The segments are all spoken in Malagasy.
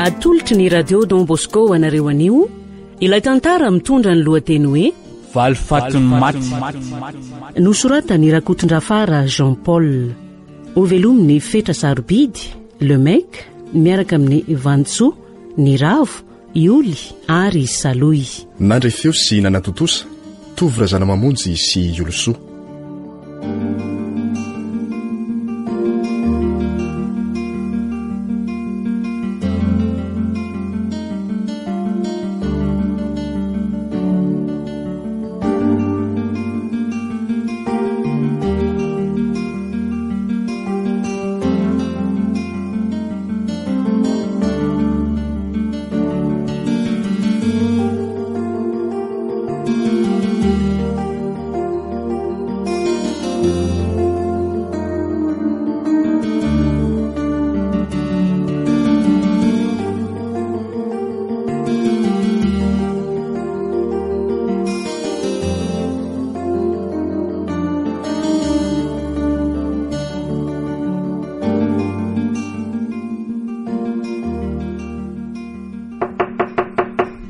Atolotry ny Radio Don Bosco ho anareo anio ilay tantara mitondra ny lohateny hoe Valifatin'ny maty. Nosoratan'i Rakotondrafara Jean Paul. Hovelomin'i Fetra Sarobidy, Le Mec, miaraka amin'i Vantsoa, Niravo, Ioly ary Salohy. Nandre feo sy nanatontosa, Tovo Razanamamonjy sy Iolosoa.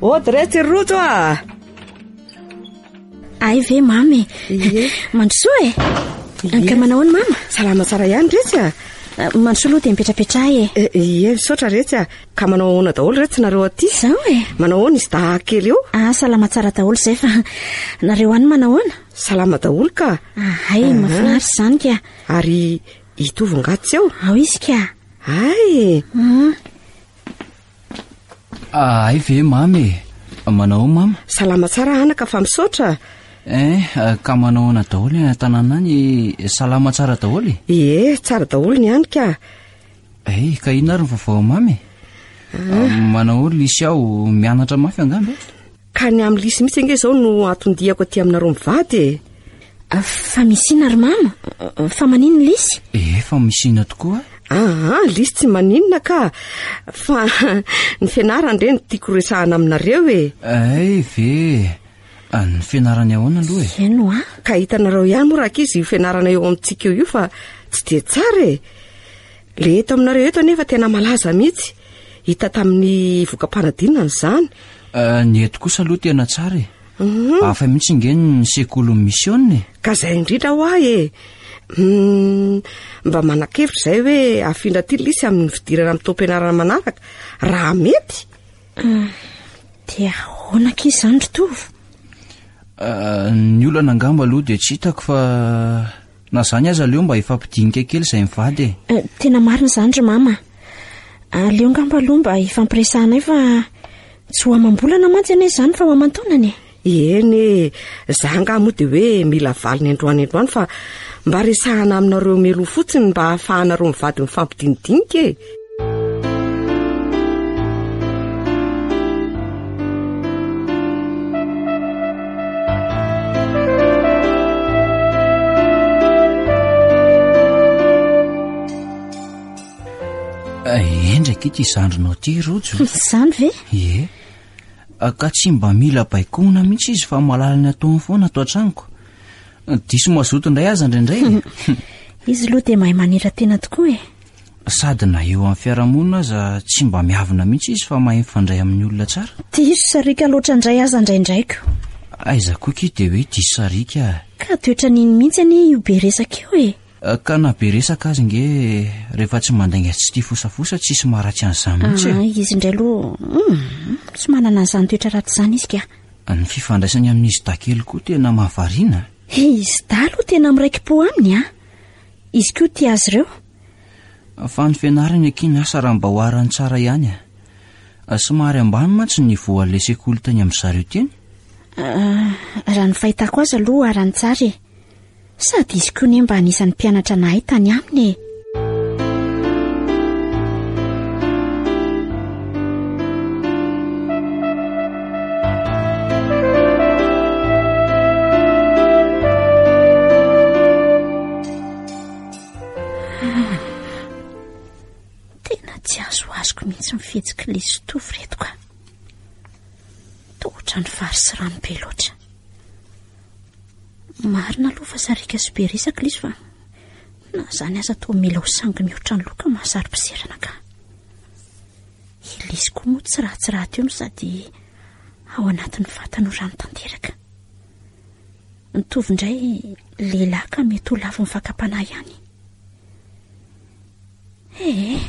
Ody re tsy rojo ah! Ay ve mamy e? Ie. Mandrosoa e! Anka manao ahoana mama? Salama tsara ihany retsy a! Eh, Mandrosoa aloha dia mipetrapetraha e. Eh, Ie, misaotra retsy a! Ka manao ahoana daholo retsy nareo aty? Izao e. Manao ahoana izy dahy kely eo? Ah, salama tsara daholo izay fa nareo any manao ahoana? Salama daholo ka! Ahay, mahafinaritra izany ka. Ary hitovy angaha tsy eo? Ao izy ka. Ay! Ah, Ay ve mamy e? Manao ahoana mama? Salama tsara anaka fa misaotra. Eh, ka manao ahoana daholo any an-tanàna any? Salama tsara daholo e? Ie, tsara daholo ny any ka. Eh, ka inona ary ny vaovao mamy e? Manao ahoana Lisy ao? Mianatra mafy angamba e? Ka ny amin'ny Lisy mihitsy ange izao no anton-diako aty aminareo mivady e. Ah, Fa misy inona ry mama? Fa maninona Lisy? Eh, fa misy inona tokoa? Aa, Lisy tsy maninona ka. Fa ny fianarany re no tiako resahana aminareo e. Ay ve, ah, ny fianarany ahoana aloha e? Eny hoa. Ka hitanareo ihany moa rankizy io fianarana eo amintsika eo io fa tsy dia tsara e. Le eto aminareo eto anefa tena malaza mihitsy. Hita tamin'ny voka-panadinana izany. Eh, ny eto kosa aloha tena tsara e. Hafa mihitsy nge ny sekolin'ny misiona e. Ka izay indrindra hoa e. Hmm, mba manan-kevitra izay hoe afindra aty Lisy amin'ny fidirana amin'ny taom-pianarana manaraka raha mety. Dia ahoana akia izany ry Tovo? Eh, ny olana angamba aloha dia tsy hitako fa na izany aza aleo mba hifampidinika kely izay mivady e. Eh, Tena marina izany ry mama. Aleo angamba aloha mba hifampiresahanay fa tsy ho amam-bolana mantsy anie izany fa ho aman-taonany e. Eny e, za angaha moa dia hoe mila valiny androany androany fa mba resahana aminareo mialoha fotsiny mba hahafahanareo mivady mifampidinidinika e. Eh, Endrika ity zandrinao ity Rojo. Izany ve? Ie. Ka tsy mba mila baikoana mihitsy izy fa malala ny ataony foana ato an-tranoko. Diso mazoto indray aza indraindray. Izy aloha dia mahay manira-tena tokoa e. Sady na eo amin'ny fiarahamonina aza tsy mba miavona mihitsy izy fa mahay mifandray amin'ny olona tsara. Diso sariaka loatra indray aza indraindraiko. Aiza koa ki dia hoe diso sariaka. Ka toetran'iny mihitsy anie io be resaka io e. Ka na be resaka aza nge rehefa tsy mandainga tsy tia fosafosa tsisy maharatsy an'izany mihitsy e. Ah, izy indray aloha hmm, tsy manana an'izany toetra ratsy izany izy ka. Ny fifandraisany amin'izy dahy kely koa tena mahavariana. Izy dahy aloha tena miraiki-po aminy a. Izy koa tia azy ireo. Fa ny fianarany akia ny asa raha mba oharany tsara ihany a. Somary ambany mantsy ny niveau an'ilay sekoly tany amin-dry zareo teny. Ah, raha ny fahitako azy aloha oharany tsara e. Sady izy koa ne mba anisan'ny mpianatra nahay tany aminy e. Tena tsy azoazoko mihitsy ny fihetsik'i Lisy Tovo reto ka. Toa ohatran'ny vary sy rano be loatra. Marina aloha fa sariaka sy be resaka ilay izy fa na izany aza toa mila ho sangy mihoatra ny loka mahasaro-piserana ka. I Lisy koa moa tsy ratsy rahateo no sady ao anatin'ny fahatanorany tanteraka. Ny Tovo indray lehilahy ka mety ho lavin'ny fakam-panahy ihany. Ee,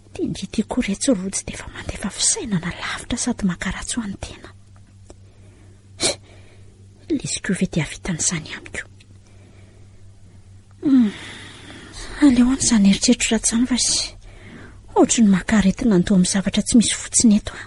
ity ndry ity koa retsy rojo dia efa mandefa fisainana lavitra sady mankaratsy ho an'ny tena. Lisy koa ve dia hahavita an'izany amiko? Hmm. Aleo any izany eritreritro ratsy izany fa sy ohatry ny maka aretina andoha amin'ny zavatra tsy misy fotsiny eto aho.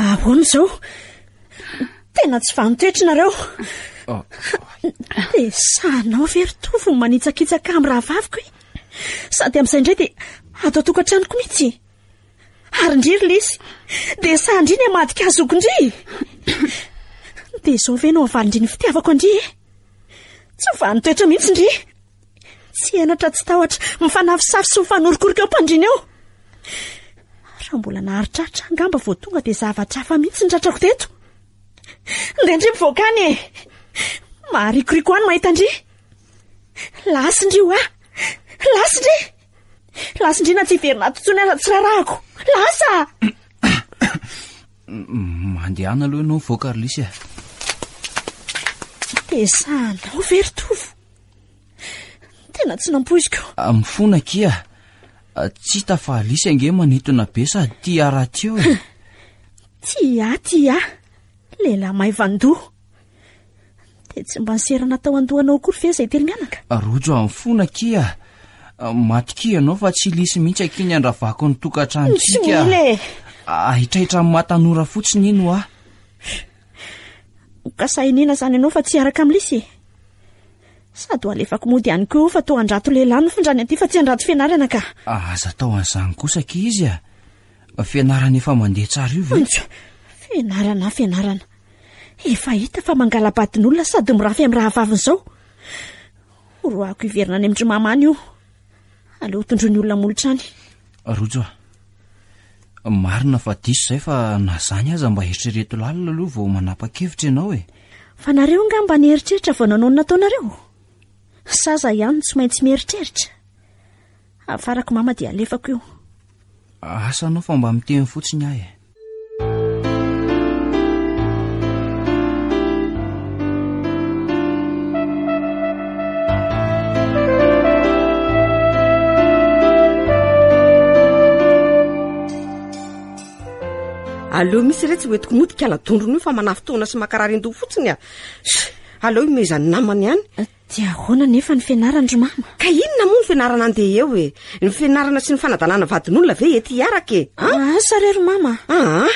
Ahoana izao? Tena tsy vanon-toetra nareo. Oh. Dia sahanao ve ry Tovo ny manitsakitsaka amin'ny rahavaviko e? Sady amin'izay indray dia ato an-tokantranoko mihitsy. Ary ndry ry Lisy, dia saha ndry ny hamadika ahy zokindry. Dia izao ve no havalin-dry ny fitiavako an-dry e? Tsy vanon-toetra mihitsy ndry. Tsy henatra tsy tahotra, mifanafosafo sy mifanorokoroka eo am-pandriana eo. Raha mbola naharitraritra angamba vao tonga dia zavatra hafa mihitsy ny tratrako teto. Ndeha ndry mivoaka any e! Maharikoriko any mahita ndry. Lasy ndry hoa! Lasy ndry! Lasy ndry na tsy hiverina ato intsony aza tsy rarahako. Lasa! Mandehana aloha ianao mivoaka ry Lisy e. Dia sahanao ve ry Tovo? Tena tsy nampoiziko. Ah, mifona akia. Ah, tsy hita fa Alice ange manintona be sady tia rahateo e. Tia, tia. Lehilahy maivan-doha. Dia tsy mba niserana tao an-dohanao akory ve izay telo mianaka? Ah, rojo ah, mifona akia. Matokia ianao fa tsy Lisy mihitsy akia ny andravako ny tokantranontsika. Tsy mila e. Ahitraitra amin'ny maha tanora fotsiny iny hoa. Ka sahinina izany ianao fa tsy hiaraka amin'i Lisy e? Sady ho alefako mody ihany koa fa toa andrato lehilahy no findrany aty fa tsy andrato fianarana ka. Aza atao an'izany kosa akia izy a! Fianarana efa mandeha tsara io ve? Antso! Fianarana, fianarana. Efa hita fa mangala-badin'olona sady mirafy amin'ny rahavaviny izao. Horoahako hiverina any amin-dry mama any io. Aleo tondroin'ny olona molotra any. Rojo a! Marina fa diso izay fa na izany aza mba eritrereto lalina aloha vao manapa-kevitra ianao e! Fa nareo angaha mba nieritreritra vao nanao ny nataonareo? Sa za ihany no tsy maintsy mieritreritra? Afarako mama dia alefako io. Asa anao fa mba miteny fotsiny aho e. Aleo mihitsy re tsy hoentiko mody kala dondrona io fa manafintohina sy makarary an-doha fotsiny a. Aleo himezan'ny namany ihany. Dia ahoana nefa ny fianarany ry mama? Ka inona moa ny fianarana andeha eo e? Ny fianarana sy ny fanadalana vadin'olona ve ety hiaraka e? An? Asa re ry mama. Aa,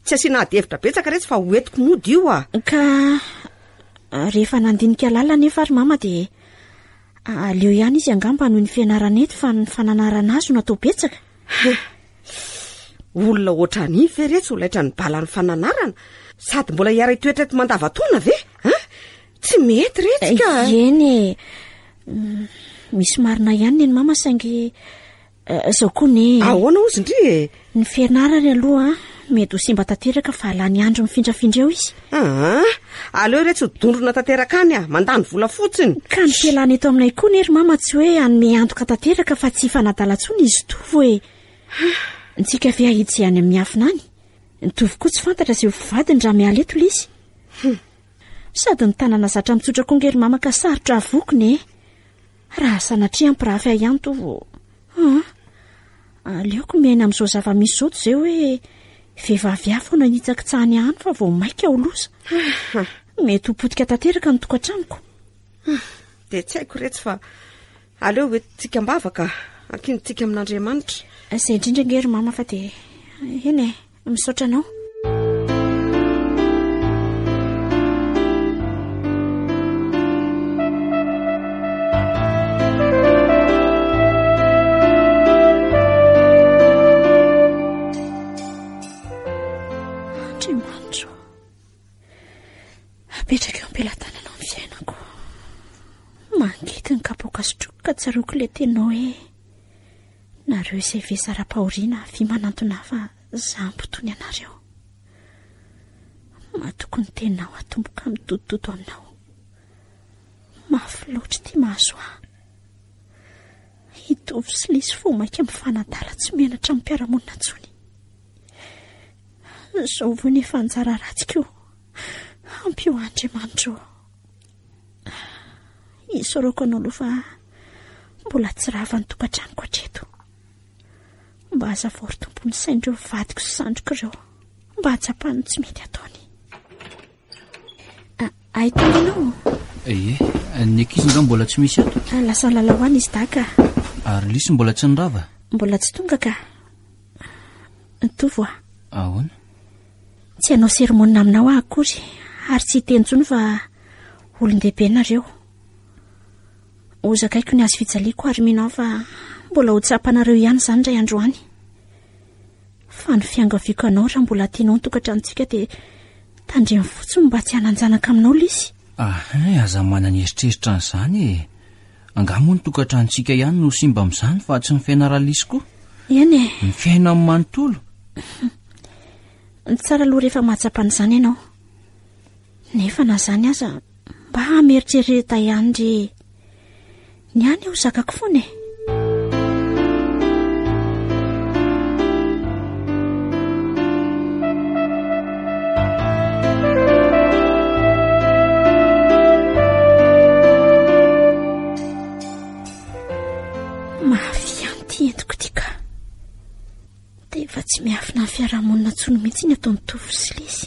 tsy asiana ady hevitra betsaka retsy fa hoentiko mody io a. Ka rehefa nandinika lalina nefa ry mama dia aleo ihany izy angamba hanohy ny fianarana eto fa ny fananarana azy no atao betsaka. Olona ohatran'iny ve retsy ho laitran'ny balan'ny fananarana? Sady mbola hiara-hitoetra eto Mandavataona ve? An? Tsy mety retsy ka. Eny e. Mm, misy marina ihany neny mama saingy eh, zao koa ne. Ahoana ozy ndry e? Ny fianarany aloha mety ho simba tanteraka fa lany andro mifindrafindra eo izy. Aa, aleo re tsy ho dondrona tanteraka any ah, mandany vola fotsiny. Ka ny fialana eto aminay koa ne ry mama tsy hoe hanome antoka tanteraka fa tsy hifanadala intsony izy tovo e. Ntsika ve hahitsy any amin'ny miafina any? Ny tovo koa tsy fantatra izay ho fivadiny raha miala eto ilay izy. Sady ny tanana zatra mitsotra koa nge ry mama ka sarotra avokona e. Raha sanatria hampirafy ahy ihany tovo. Aa, aleoko miaina amin'izao zava-misy izao toy izay hoe vehivavy hafa no hanitsakitsahany ahy any fa vao mainka ho loza. Mety ho potika tanteraka ny tokantranoko. Dia tsy haiko retsy fa aleo hoentintsika am-bavaka, ankinintsika amin'Andriamanitra. Izay indrindra nge ry mama fa dia eny e. Misaotra anao. Andriamanitro, apetraka eo am-pelatananao ny fiainako. Mangidy ny kapoaka sotroiko ka tsaroako ilay teninao hoe. Nareo izay vesaram-pahoriana avia manantona ahy fa za hampitony anareo. Matoky ny teninao atomboka midodododo aminao. Mafy loatra ity mahazo ahy. I Tovo sy Lisy vao mainka mifanadala tsy menatra amin'ny mpiara-monina intsony. Izao vao nefa anjara ratsiko. Ampio Andriamanitra ô. Isaorako anao aloha fa mbola tsy rava ny tokantranoko hatreto. Mba hazavao ry Tompo ny sain'ireo vadiko sy zandriko ireo. Mba hahatsapany ny tsy mety ataony. Ah, ay tonga ianao? Ie, ny ankizy nga mbola tsy misy ato? Ah, lasa nilalao any izy dahy ka. Ary Lisy mbola tsy nirava? Mbola tsy tonga ka. Tovo a. Ahoana? Tsy hanao sermona aminao aho akory ary tsy hiteny intsony fa olon-dehibe nareo. Ho zakaiko ny hazo fijaliako ary mino aho fa mbola ho tsapanareo ihany izany indray andro any. Fa ny fiangaviako anao raha mbola tianao ny tokantranontsika dia tandremo fotsiny mba tsy hanan-janaka aminao Lisy. Ahin, aza manana eritreritra an'izany e. Angaha moa ny tokantranontsika ihany no simba amin'izany fa tsy ny fianaran'i Lisy koa? Eny e. Ny fiainany manontolo. Ny tsara aloha rehefa mahatsapa an'izany ianao. Nefa na izany aza mba mieritrereta ihany re. Ny ahy ho zakako foana e. Mafy ihany ity entiko ity ka. Dia efa tsy miafina ny fiarahamonina intsony mihitsy ny ataon'i Tovo sy Lisy.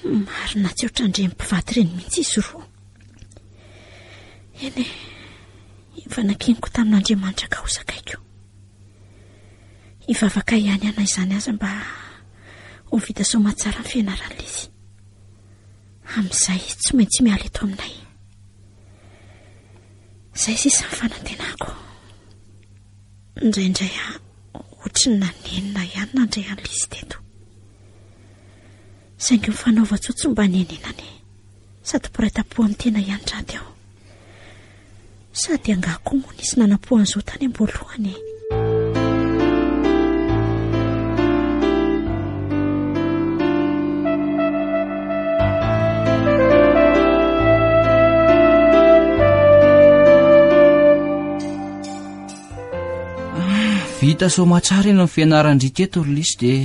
Marina tsy ohatran'ireny mpivady ireny mihitsy izy roa. Eny e, efa nankiniko tamin'Andriamanitra ka ho zakaiko. Hivavaka ihany aho na izany aza mba ho vita soamatsara ny fianaran'i Lisy. Amin'izay tsy maintsy miala eto aminay. Izay sisa ny fanantenako. Indraindray aho ohatry ny nanenina ihany nandray an'i Lisy teto. Saingy ny fanaovan-tsoa tsy mba nenenana e. Sady mpiray tampo amin'ny tena ihany rahateo. Sady angaha koa moa nisy nanampo an'izao tany am-boalohany e. Vita soamatsara eny ny fianaran-dry teto ry Lisy dia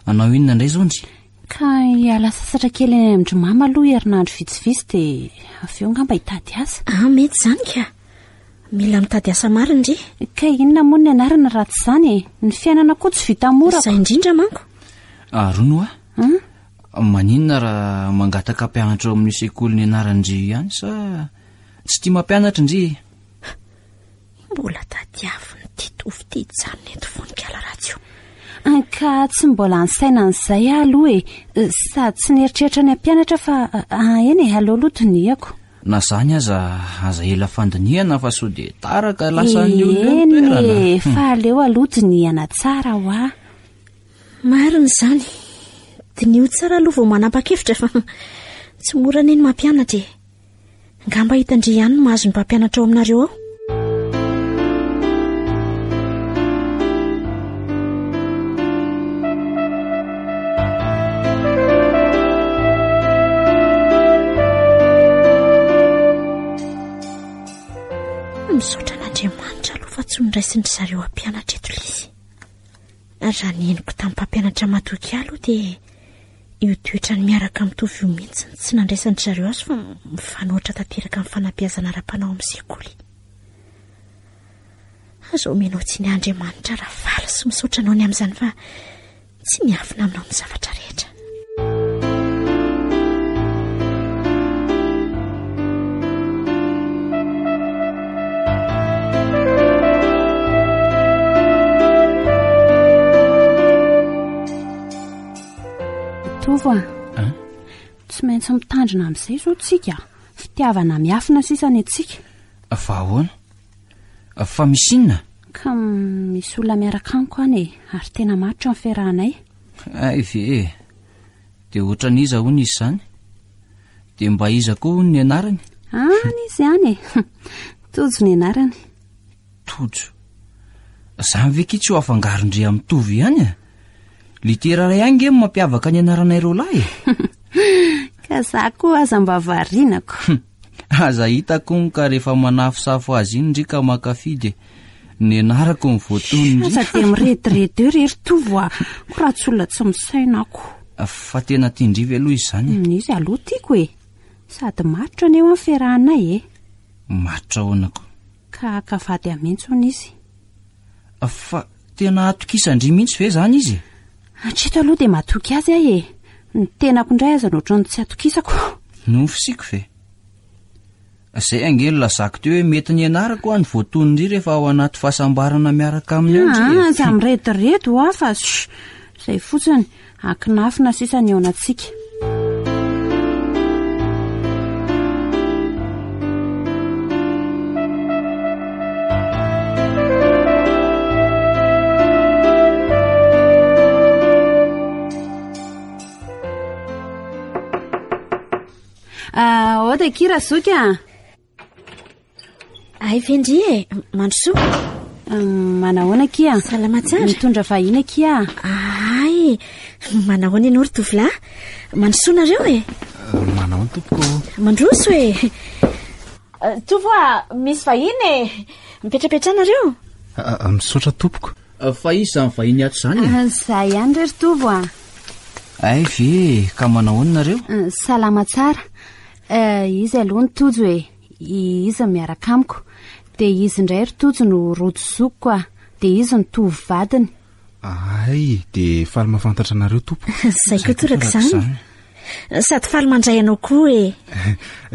anao inona indray izao ndry? Ka hiala sasatra kely any amin-dry mama aloha herinandro vitsivitsy dia avy eo angamba hitady asa. Ah, mety izany ka. Mila mitady asa marina ndry. Ka inona moa ny anarana raha tsy izany e? Ny fiainana koa tsy vita mora. Izay indrindra manko. Ah, Rono a. Hum? Maninona raha mangataka mpianatra ao amin'ny sekoly nianaran-dry ihany sa tsy tia mampianatra ndry e? Mbola tadiavin'ity tovo ity hijanona eto vonikala ratsy io. Ka tsy mbola nisaina an'izay aho aloha e. Sady tsy nieritreritra ny hampianatra fa ah, eny e, aleo aloha dinihako. Na zany aza aza ela fandinihana fa sao dia tara ka lasan'ny olona eo ny toerana. Eny e, fa aleo aloha dinihana tsara hoa. Marina izany. Diniho tsara aloha vao manapa-kevitra fa tsy mora anie ny mampianatra e. Angamba hitan-dry ihany ny mahazo ny mpampianatra ao aminareo ao. Misaotra an'Andriamanitra aloha fa tsy noraisin-dry zareo hampianatra eto ilay izy. Raha ny henoko tamin'ny mpampianatra matoky ahy aloha dia io toetrany miaraka mitovy io mihitsy no tsy nandraisan-dry zareo azy fa mifanohitra tanteraka amin'ny fanabeazana ara-panahy ao amin'ny sekoly. Aza omenao tsiny Andriamanitra raha faly sy misaotra anao ny amin'izany fa tsy miafina aminao ny zavatra rehetra. Tovo a! Tsy maintsy mitandrina amin'izay izao tsika. Fitiavana miafina sisa ny antsika. Fa ahoana? Fa misy inona? Ka misy olona miaraka amiko any e, ary tena matotra ny fiarahanay. Hay ve e! Dia ohatran'iza hono izy izany? Dia mba iza koa hono ny anarany? Any izy any e! Tojo ny anarany. Tojo. Zany ve ki tsy ho afangaron-dry amin'ny Tovo ihany e? Litera iray ihany nge no mampiavaka ny anaranay roalahy e! Ka za koa aza mba varianako. Aza hitako hono ka rehefa manafosafo azy iny ndry ka mankafy dia ny anarako no voatonony ndry. Aza dia mirediredy eo re ry Tovo a! Ko raha tsy olona tsy misaina ako. Fa tena tian-dry ve aloha izy izany e? Izy aloha tiako e! Sady matotra anie hoa ny fiarahanay e! Matotra ahoana ko? Ka haka vady ahy mihitsy hono izy. Fa tena atokisan-dry mihitsy ve izany izy e? Hatreto aloha dia matoky azy aho e! Ny tenako indray aza no ohatran'ny tsy atokisako. Nofisiko ve? Izay ange no lazako teo hoe mety ny anarako hoa ny voatonondry rehefa ao anaty fahasambarana miaraka aminy ao ndry e. Ah, aza mirediredy hoa fa shh! Izay fotsiny, akinafina sisa ny haonantsika. Ah, Aoda akia Razoky a! Ay ve ndry e, mandrosoa. Manahoana akia? Salama tsara. Mitondra vahiny akia. Ay, manahoana ianao ry tovolahy? Mandrosoa nareo e. Manahoana tompoko? Mandroso e. Tovo a, misy vahiny e. Mipetrapetraha nareo. Misaotra tompoko. Fa iza izany vahiny ato izany e? Izaho ihany re ry Tovo a. Ay ve e, ka manahoana nareo? Salama tsara. Izy aloha ny Tojo e, izy no miaraka amiko. Dia izy indray ry Tojo no Rojo zokiko a, dia izy no Tovo vadiny. Ay, dia faly mahafantatra anareo tompoko. Izay koa toraka izany. Sady faly mandray anao koa e.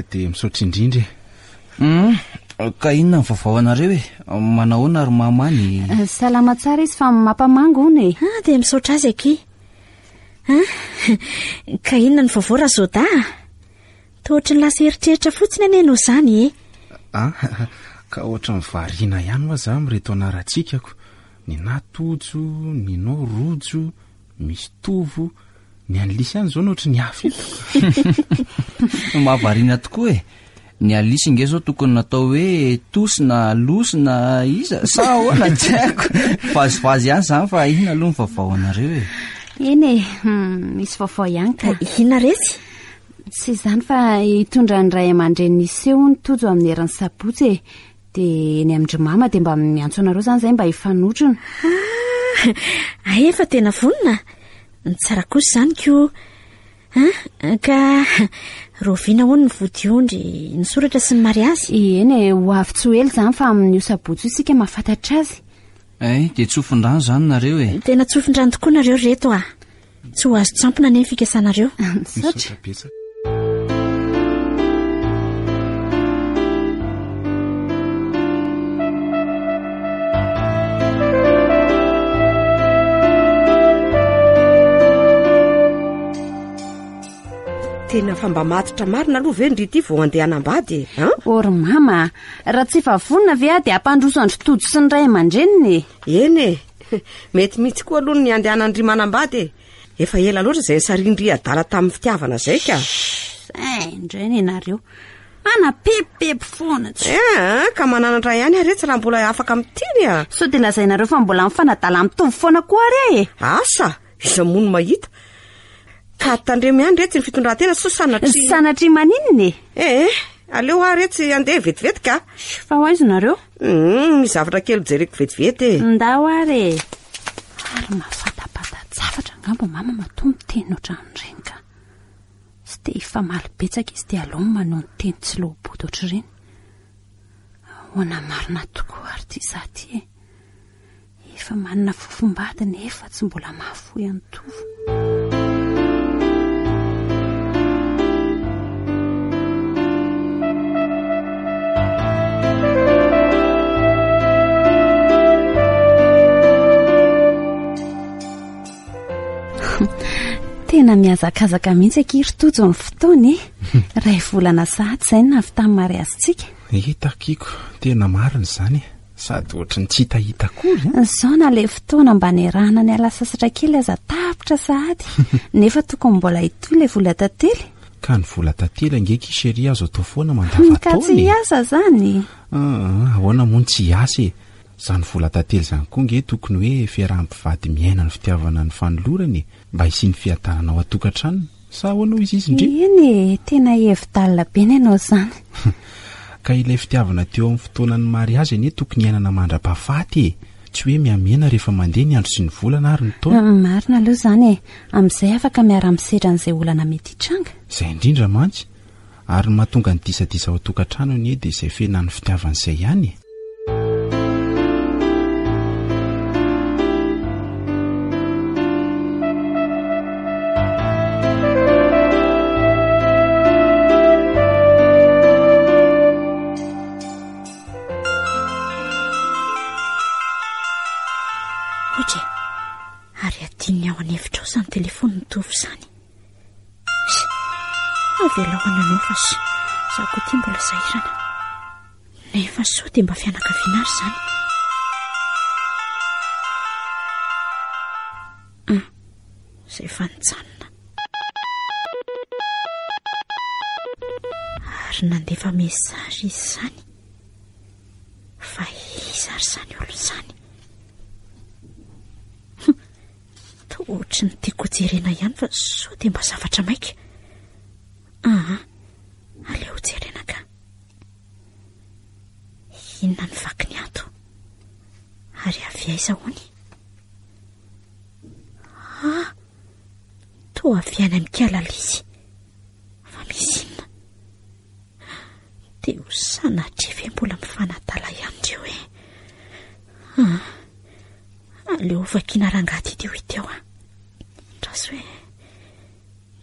Dia misaotra indrindra e. Hum, ka inona ny vaovao anareo e? Manahoana ry mama ny? Salama tsara izy fa mampamangy hono e. Ah, dia misaotra azy akia. Ah, ka inona ny vaovao Razoda? Toa ohatry ny lasa eritreritra fotsiny anie ianao izany e. Ah, ka ohatry ny variana ihany hoa za amin'ireto anaran-tsikako. Nenà Tojo, nenao Rojo, misy Tovo, ny an'i Lisy ihany izao no ohatry ny hafa eto. Mahavariana tokoa e. Ny Alice nge zao tokony natao hoe Tosy na Losy na iza sa ahoana tsy haiko. Vazivazy ihany izany fa inona aloha ny vaovao anareo e? Eny e, misy vaovao ihany ka. Inona retsy? Tsy izany fa hitondra ny ray aman-dreniny hiseho hono Tojo amin'ny herin'ny sabotsy e. Dia eny amin-dry mama dia mba miantso anareo izany izay mba hifanotrona. Ah, ay efa tena vonona. Ny tsara kosa izany ko. An, ka rahoviana hono ny vodiondry, ny soratra sy ny mariazy? Eny e, ho avy tsy ho ela izany fa amin'io sabotsy io isika mahafantatra azy. Ay, dia tsofin-drano izany nareo e. Tena tsofin-drano tokoa nareo ry reto a. Tsy ho azon-tsampona anie ny fikasanareo. Misaotra. betsaka. Tena fa mba matotra marina aloha ve ndry ity vao handeha hanambady e? An? Ô ry mama a! Raha tsy efa vonona ve aho dia hampandroso an-dry Tojo sy ny ray aman-dreniny e? Eny e! Mety mihitsy koa aloha ny handehanan-dry manambady e! Efa ela loatra izay nisarian-dry adala tamin'ny fitiavana izay ka! Zay indray nenareo. Manapepipepy foana tsy. Eh, ka mananatra ihany ary tsy raha mbola afaka miteny a! Sao dia lazainareo fa mbola mifanadala mitovy foana koa ary aho e? Asa! Iza moa no mahita? Ka tandremo ihany retsy ny fitondran-tena sao sanatria. Sanatria maninona e? Eh, aleo aho retsy handeha vetivety ka. Fa ho aiza nareo? Hum, misy zavatra kely hojereko vetivety e. Ndao ary e. Ary mahafatapata-javatra angamba mama matoa miteny ohatran'ireny ka. Tsy te hifamaly betsaka izy dia aleony manao ny teny tsy loa-body ohatr'ireny. Ahoana marina tokoa ary ity izaho ity e? Efa manana fofombady nefa tsy mbola mahafoy an'i Tovo. Tena mihazakazaka mihitsy akia ry Tojo ny fotoana e. Iray volana sahady izay no nahavitan'ny mariazintsika. Hitako, tena marina izany e. Sady ohatry ny tsy hitahita akory an! Izao na ilay fotoana mba niarahana niala sasatra kely aza tapitra sahady, nefa tokony mbola hitohy ilay vola tantely. Ka ny vola tantely ange ki chérie azo atao foana mandavantaona e! Ka tsy hiasa zany? Aa, ahoana moa no tsy hiasa e! Izany vola tantely izany koa nge tokony hoe fiaraha-mpivady miaina ny fitiavana ny fanolorana e, mba hisian'ny fiadanana ao an-tokantranony. Sa ahoana hoy izy izy ndry? Eny e, tena hevi-dalina be ny anao izany. Ka ilay fitiavana teo amin'ny fotoanan'ny mariazy anie tokony hiainana mandra-pahafaty e! Tsy hoe mihamihena rehefa mandeha ny andro sy ny volana ary ny taona. Marina aloha izany e! Amin'izay afaka miara-misedra an'izay olana mety hitranga. Izay indrindra mantsy! Ary ny mahatonga ny disadisa ao an-tokantrano anie dia izay fihenan'ny fitiavana izay ihany e! Otra e! Ary adinony ao an'efitra ao izany telefaoniny mitovy izany. Avelao any anao fa za koa ity mbola sahirana. Nefa soa dia mba fianakaviana ary izany. Ah, izay efa nijanona. Ary nandefa message izy izany. Fa iza ary izany olona izany? Toa ohatry ny tiako hojerena ihany fa sao dia mba zavatra maika. Aa, aleo hojerena ka. Inona ny vakiny ato? Ary avy aiza hono? Ah, toa avy any amin'ny kiala Lisy. Fa misy inona? Dia ho sanatria ve mbola mifanadala ihany ireo e? Ah, aleo vakiana rangahy ity teo ity ao ah. Andraso hoe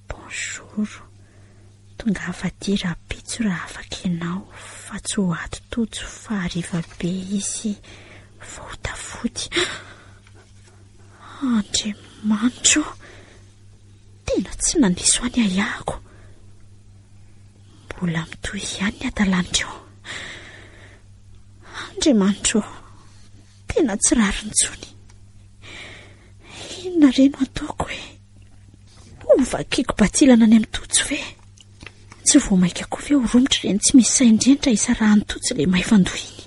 bonjour. Tongava aty rahampitso raha afaka ianao fa tsy ho ato Tojo fa hariva be izy vao ho tafody. Andriamanitro ô! Tena tsy nandiso ahy ny ahiahiko. Mbola mitohy ihany ny hadalan'ireo. Andriamanitro ô! Tena tsy rariny intsony. Inona re no ataoko e? Ho vakiako batsilana any amin'i Tojo ve? Tsy vao mainka koa ve ho romotra ireny tsy misy saina ireny raha isarahan'i Tojo ilay maifan-doha iny?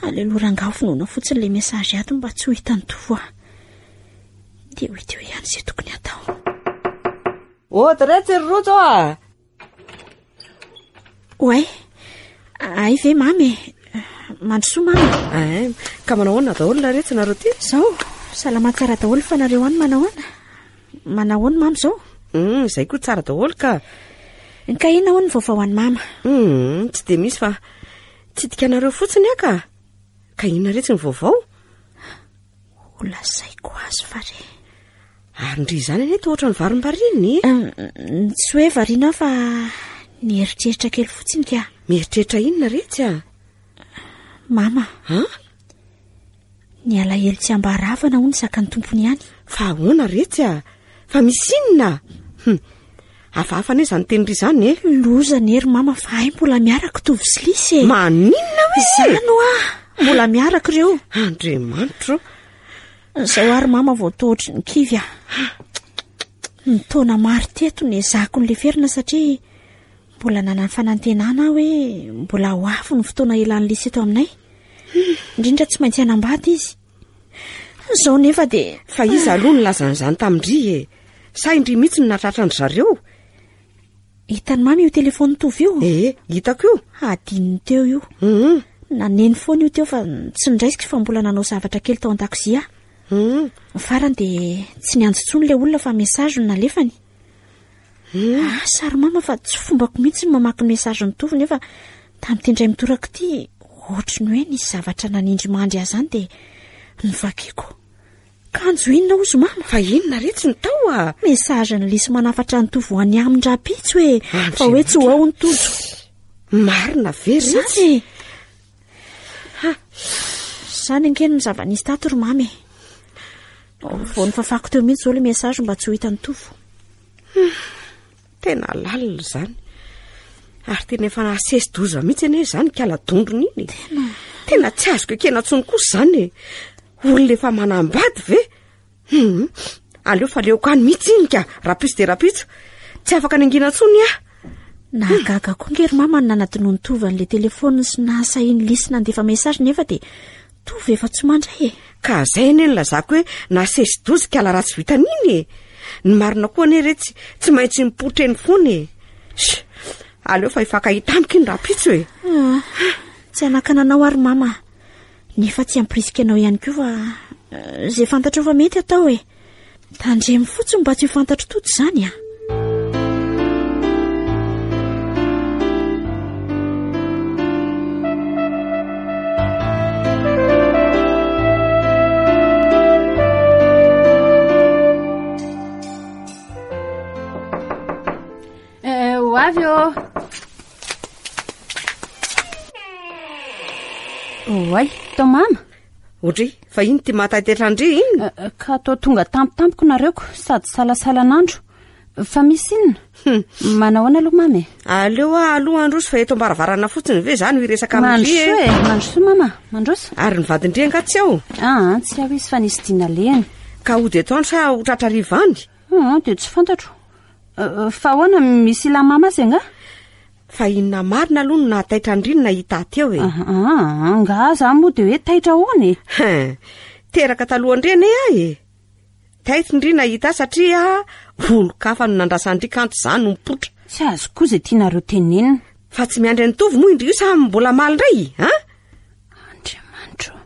Aleo aloha rangahy vonoina fotsiny ilay message ato mba tsy ho hitan'i Tovo aho. Dia ho hita eo ihany izay tokony hatao. Audrey tsy ry Rojo a! Oay, ay ve mamy e? Mandrosoa mamy. Ay, ka manao ahoana daholo nareo tsy nareo ty? Zao, salama tsara daholo fa nareo any manao ahoana? Manao ahoana mamy zao? Hum, izay koa tsara daholo ka. Ka inona hono ny vaovao any mama? Hum, tsy dia misy fa tsidika anareo fotsiny aho ka. Ka inona retsy ny vaovao? Ho lazaiko azy fa re. Ary ndry izany anie toa ohatran'ny varimbariana e. Tsy hoe variana aho fa nieritreritra kely fotsiny ka. Mieritreritra inona retsy a? Mama. An? Ny alahelo tsy ambaravana hono zakan'ny tompony ihany. Fa ahoana retsy a? Fa misy inona? Hum. Hafahafa anie izany teny ry izany e. Loza anie ry mama fa hay mbola miaraka Tovo sy Lisy e. Maninona hoe? Izany hoa! Mbola miaraka ireo. Andriamanitro. Izao ary mama vao toa ohatry ny kivy aho. Ny taona maro teto nezahako nileferina satria mbola nanana fanantenana aho hoe mbola ho avy ny fotoana hialan'i Lisy eto aminay. Indrindra tsy maintsy hanambady izy. Izao nefa dia... Fa iza aloha nilaza an'izany tamin-dry e? Sa indry mihitsy no nahatratra an-dry zareo? Hitan'i Mamy io telefaoniny Tovo io? Ee, hitako io. Hadinony teo io. Hum. Naneno foana io teo fa tsy noraisiko fa mbola nanao zavatra kely tao an-dakozia aho. Hum. Ny farany dia tsy niantso intsony ilay olona fa message no nalefany. Hum. Asa ry mama fa tsy fombako mihitsy ny mamaky ny message-n'i Tovo nefa tamin'ity indray mitoraka ity ohatry ny hoe nisy zavatra nanindry mandry ahy izany dia novakiko. Kanjo inona hozy mama? Fa inona re tsy ny tao a? Message ny lisy manafatra ny Tovo any aminy rahampitso e. Fa hoe tsy ho ao ny Tojo. Marina ve ry? Zany e. Ha. Zany ange no zava-nisy tato ry mama e. Vao nifafako teo mihitsy izao ilay message mba tsy ho hitan'i Tovo. Tena lalina izany. Ary tena efa nahasesi-doza mihitsy anie izany kala dondrona iny e. Tena. Tena tsy azoko ekena intsony kosa izany e. Olona efa manambady ve? Hum. Aleo fa aleoko any mihitsy iny ka, rapitso dia rapitso. Tsy afaka nangina intsony aho. Nahagaga koa nge ry mama ny nanadinoan'i Tovo an'ilay telefaoniny sy nahasahian'i Lisy nandefa message nefa dia Tovo efa tsy mandray e. Ka zay anie no lazako hoe nasesi-doza ikala ratsy vitany iny e. Ny marina koa anie re tsy tsy maintsy mipoitra eny foana e. Sh! Aleo fa hifankahita amiko iny rahampitso e. Ah, tsy hanakana anao ary mama. Nefa tsy hampirisika anao ihany koa fa eh, izay fantatrao fa mety atao e. Tandremo fotsiny mba tsy ho fantatro tody izany a. Eh, ho avy ô. Oay, tao mama. Odry, fa ino ty mahataitaitra an-dry iny? Eh, eh, ka atao tonga tampotampoka nareo ko, sady salasalan'andro. Fa misy inona? Hmm. Manao ahoana aloha mama e? Aleo aho aloha handroso fa eto am-baravarana fotsiny ve za no hiresaka amin-dry e? Mandrosoa e, mandrosoa mama, mandroso. Ary ny vadin-dry angaha tsy ao? Ah, tsy ao izy fa nisy dina lehany. Ka hody atoandro sa ho tratra hariva any? Ah, dia tsy fantatro. Eh, fa ahoana, misy ilà mama azy angaha? Fa inona marina aloha no nahataitra an-dry ny nahita ahy teo e? Ah, angaha za moa dia hoe taitra ahoana e? Hein, teraka talohan-dry anie aho e! Taitra ndry nahita ahy satria olon-kafa no nandrasan-dry kanto za no mipoitra. Tsy azoko koa izay tianareo tenenina. Fa tsy miandry an'i Tovo moa indry io sa mbola hamaly indray an? Andriamanitro,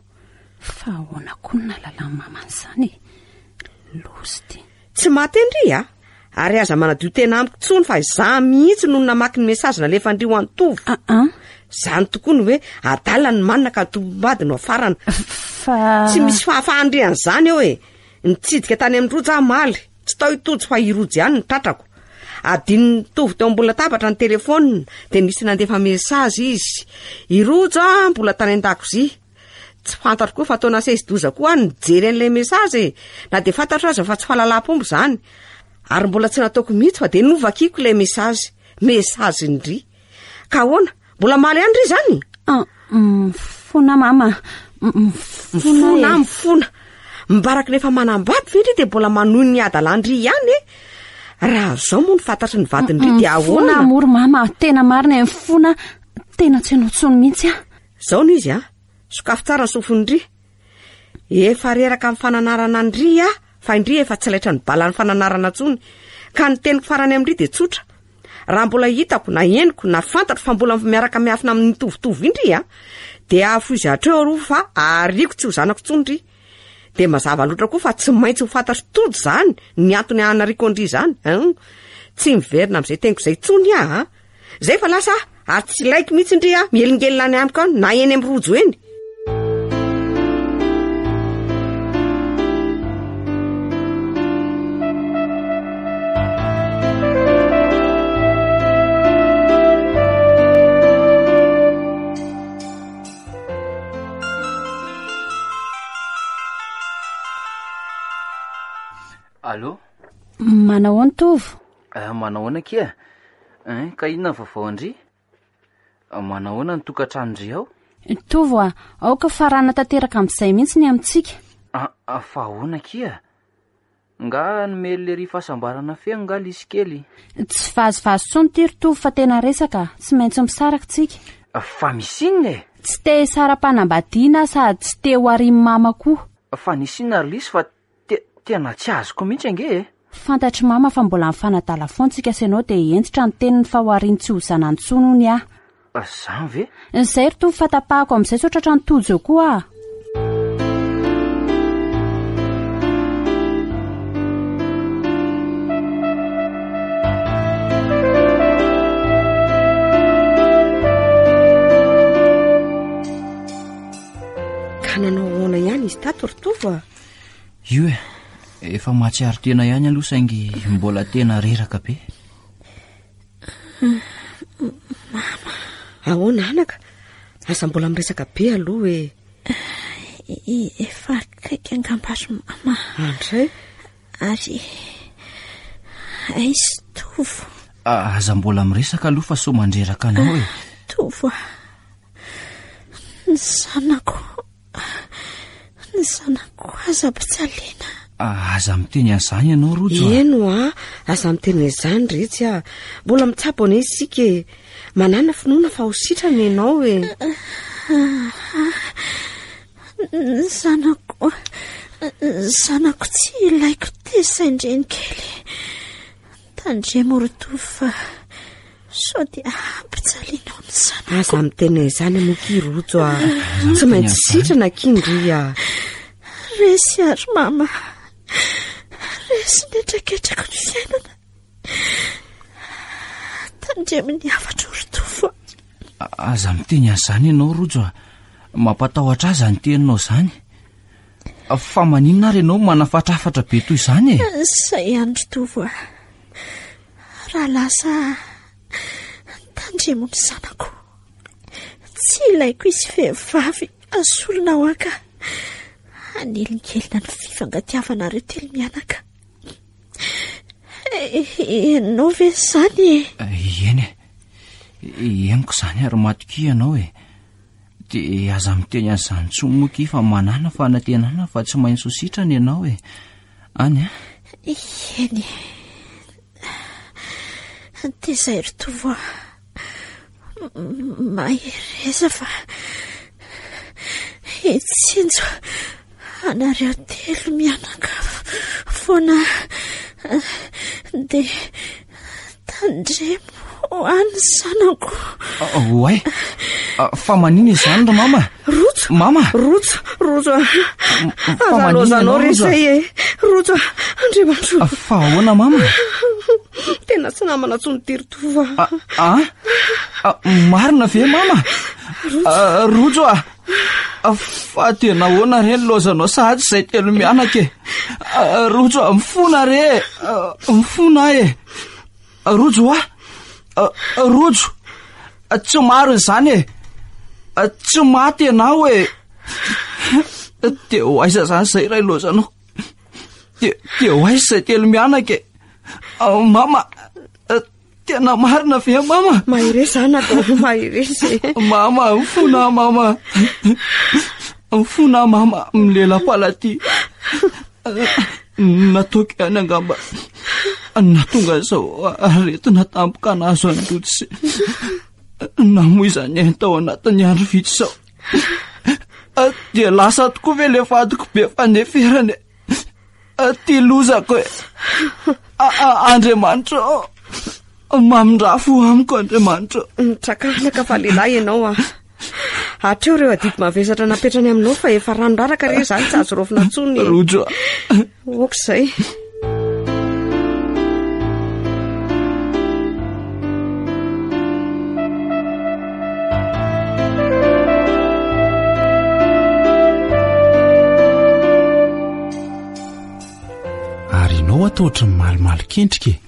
fa ahoana koa no nahalalan'i mama an'izany e? Loza ity. Tsy maty ndry a! Ary aza manadio tena amiko tsony fa izaho mihitsy no namaky ny message nalefan-dry ho an'i Tovo. Ah ah. Zany tokoa ny hoe adala ny manina ka tompom-bady no afarana. Fa. Tsy misy fahafahan-dry an'izany eo e! Nitsidika tany amin'i Rojo aho omaly. Tsy tao i Tojo fa i Rojo ihany no tratrako. Adinon'i Tovo teo ambony latabatra ny telefaonina dia nisy nandefa message izy. I Rojo mbola tany an-dakozia. Tsy fantatro koa fa toa nasesi-doza koa aho nijery an'ilay message e! Na dia fantatro aza fa tsy fahalalam-pomba izany. Ary mbola tsy nataoko mihitsy fa dia novakiko ilay message. Message-ndry. Ka ahoana? Mbola hamaly ihany ry izany? Ah, mifona mama. Mifona e. Mifona. Mibaraky ny efa manambady ve ndry dia mbola manohy ny hadalan-dry ihany e? Raha izao moa no fantatry ny vadin-dry dia ahoana? Mifona moa ry mama, tena marina e, mifona. Tena tsy hanao intsony mihitsy aho. Zao no izy a! Sokafy tsara ny sofin'ny-dry. Efa reraka amin'ny fananarana an-dry aho fa indry efa tsy laitran'ny balan'ny fananarana intsony. Ka ny teniko farany amin-dry dia tsotra. Raha mbola hitako na henoko na fantatro fa mbola miaraka miafina amin'ny mitovitovy indry a, dia afoizo hatreo aloha fa ariako tsy ho zanako intsony ndry. Dia mazava loatra koa fa tsy maintsy ho fantatro tody izany ny antony hanariako an-dry izany. Hum. Tsy miverina amin'izay teniko izay intsony aho a. Zay fa lasa aho ary tsy ilaiko mihitsy ndry a, mihelingelina any amiko any na eny amin'ny rojo eny. Allô? Manao ahoana Tovo? Eh, manao ahoana akia? Hein, ka inona ny vaovao an-dry? Manao ahoana ny tokantranon-dry ao? Tovo a, aoka farana tanteraka amin'izay mihitsy ny amintsika. Ah, ah, fa ahoana akia? Nga nomely lery fahasambarana feno nga lisy kely? Tsy vazivazy intsony ity ry Tovo fa tena resaka, tsy maintsy misaraka tsika. Fa misy inona e? Tsy te hisara-panambadiana aho sady tsy te ho arian'i mama koa. Fa nisy inona ry lisy fa Te, tena tsy azoko mihitsy ange e! Fantatr'i mama fa mbola mifanadala foana tsika sy ianao dia hentitra ny teniny fa ho ariany tsy ho zanany intsony hono aho. Zany ve? Izay ry Tovo fa tapahako amin'izay sao tratran'i Tojo eo koa aho. Ka nanao ahoana ihany izy tato ry Tovo a? Io e, efa mahatsiaro tena ihany aloha saingy mbola tena reraka be. Mama. Ahoana anaka? Aza mbola miresaka be aloha e. Efa akaiky angamba ry mama. Andray. Ary aiza Tovo? Aza mbola miresaka aloha fa sao mandreraka anao e. Tovo a. Ny zanako. Ny zanako aza ampijaliana. Aza miteny an'izany ianao Rojo a. Eny hoa, aza miteny an'izany retsy a. Mbola mitsabo anie isika e. Manàna finoana fa ho sitrana ianao e. Ny zanako, ny zanako tsy ilaiko tezain-dreny kely. Tandremo ry Tovo fa sao dia ampijalianao ny zanako. Aza miteny an'izany moa ki Rojo a. Tsy maintsy sitrana ki ndry a. Resy ary mama. Resy ny hetraketraky ny fiainana. Tandremo ny hafatro ry Tovo a. Aza miteny an'izany ianao Rojo a. Mampatahotra ahy izany teninao izany. Fa maninona ary ianao manafatrafatra be toy izany e? Izay ihany ry Tovo a. Raha lasa tandremo ny zanako. Tsy ilaiko izy vehivavy asolonao ahy ka hanelingelina ny fifankatiavanareo telo mianaka. Ianao ve izany e? Eny e. Henoko izany ary matokia ianao e. Dia aza miteny an'izany intsony moa ki fa manàna fanantenana fa tsy maintsy ho sitrana ianao e. Any a. Eny e. Tezay ry Tovo a. Mahereza fa hitsinjo anareo telo mianaka foana dia tandremo ho any zanako. Oay, fa manina izany ry mama? Rojo! Mama! Rojo, Rojo a! Aza lozanao re izay e! Rojo a! Andriamanitro! Fa ahoana mama? Tena tsy namana intsony ity ry Tovo a! A? Marina ve mama? Rojo a! Fa tena ahoana re ny lozanao sahady izay telo mianaka e? Rojo a, mifona re e! Mifona aho e! Rojo a! Rojo! Tsy marina izany e! Tsy maty ianao e! Dia ho aiza izany izay iray lozanao? Dia, dia ho aiza izay telo mianaka e? Mama, tena marina ve mama? Mahereza anaka, mahereza e. Mama, mifona mama. Mifona mama, milela-palaty. Nataoko ihany angamba nahatonga izao aretina tampoka nahazo an'i Rojo sy namoizany ainy tao anatin'ny andro vitsy izao. Dia lasa tokoa ve ilay vadiko be fandeferana e? Ty lozako e! Andriamanitra ô! Mamindrà fo amiko Andriamanitra ô! Mitraka anaka fa lehilahy ianao ah. Hatreo ireo adidy mavesatra napetrany aminao fa efa rano raraka re izany tsy azo raofina intsony. Rojo a. Ok izay. Ary ianao ato ohatry ny malomalon kendrika e.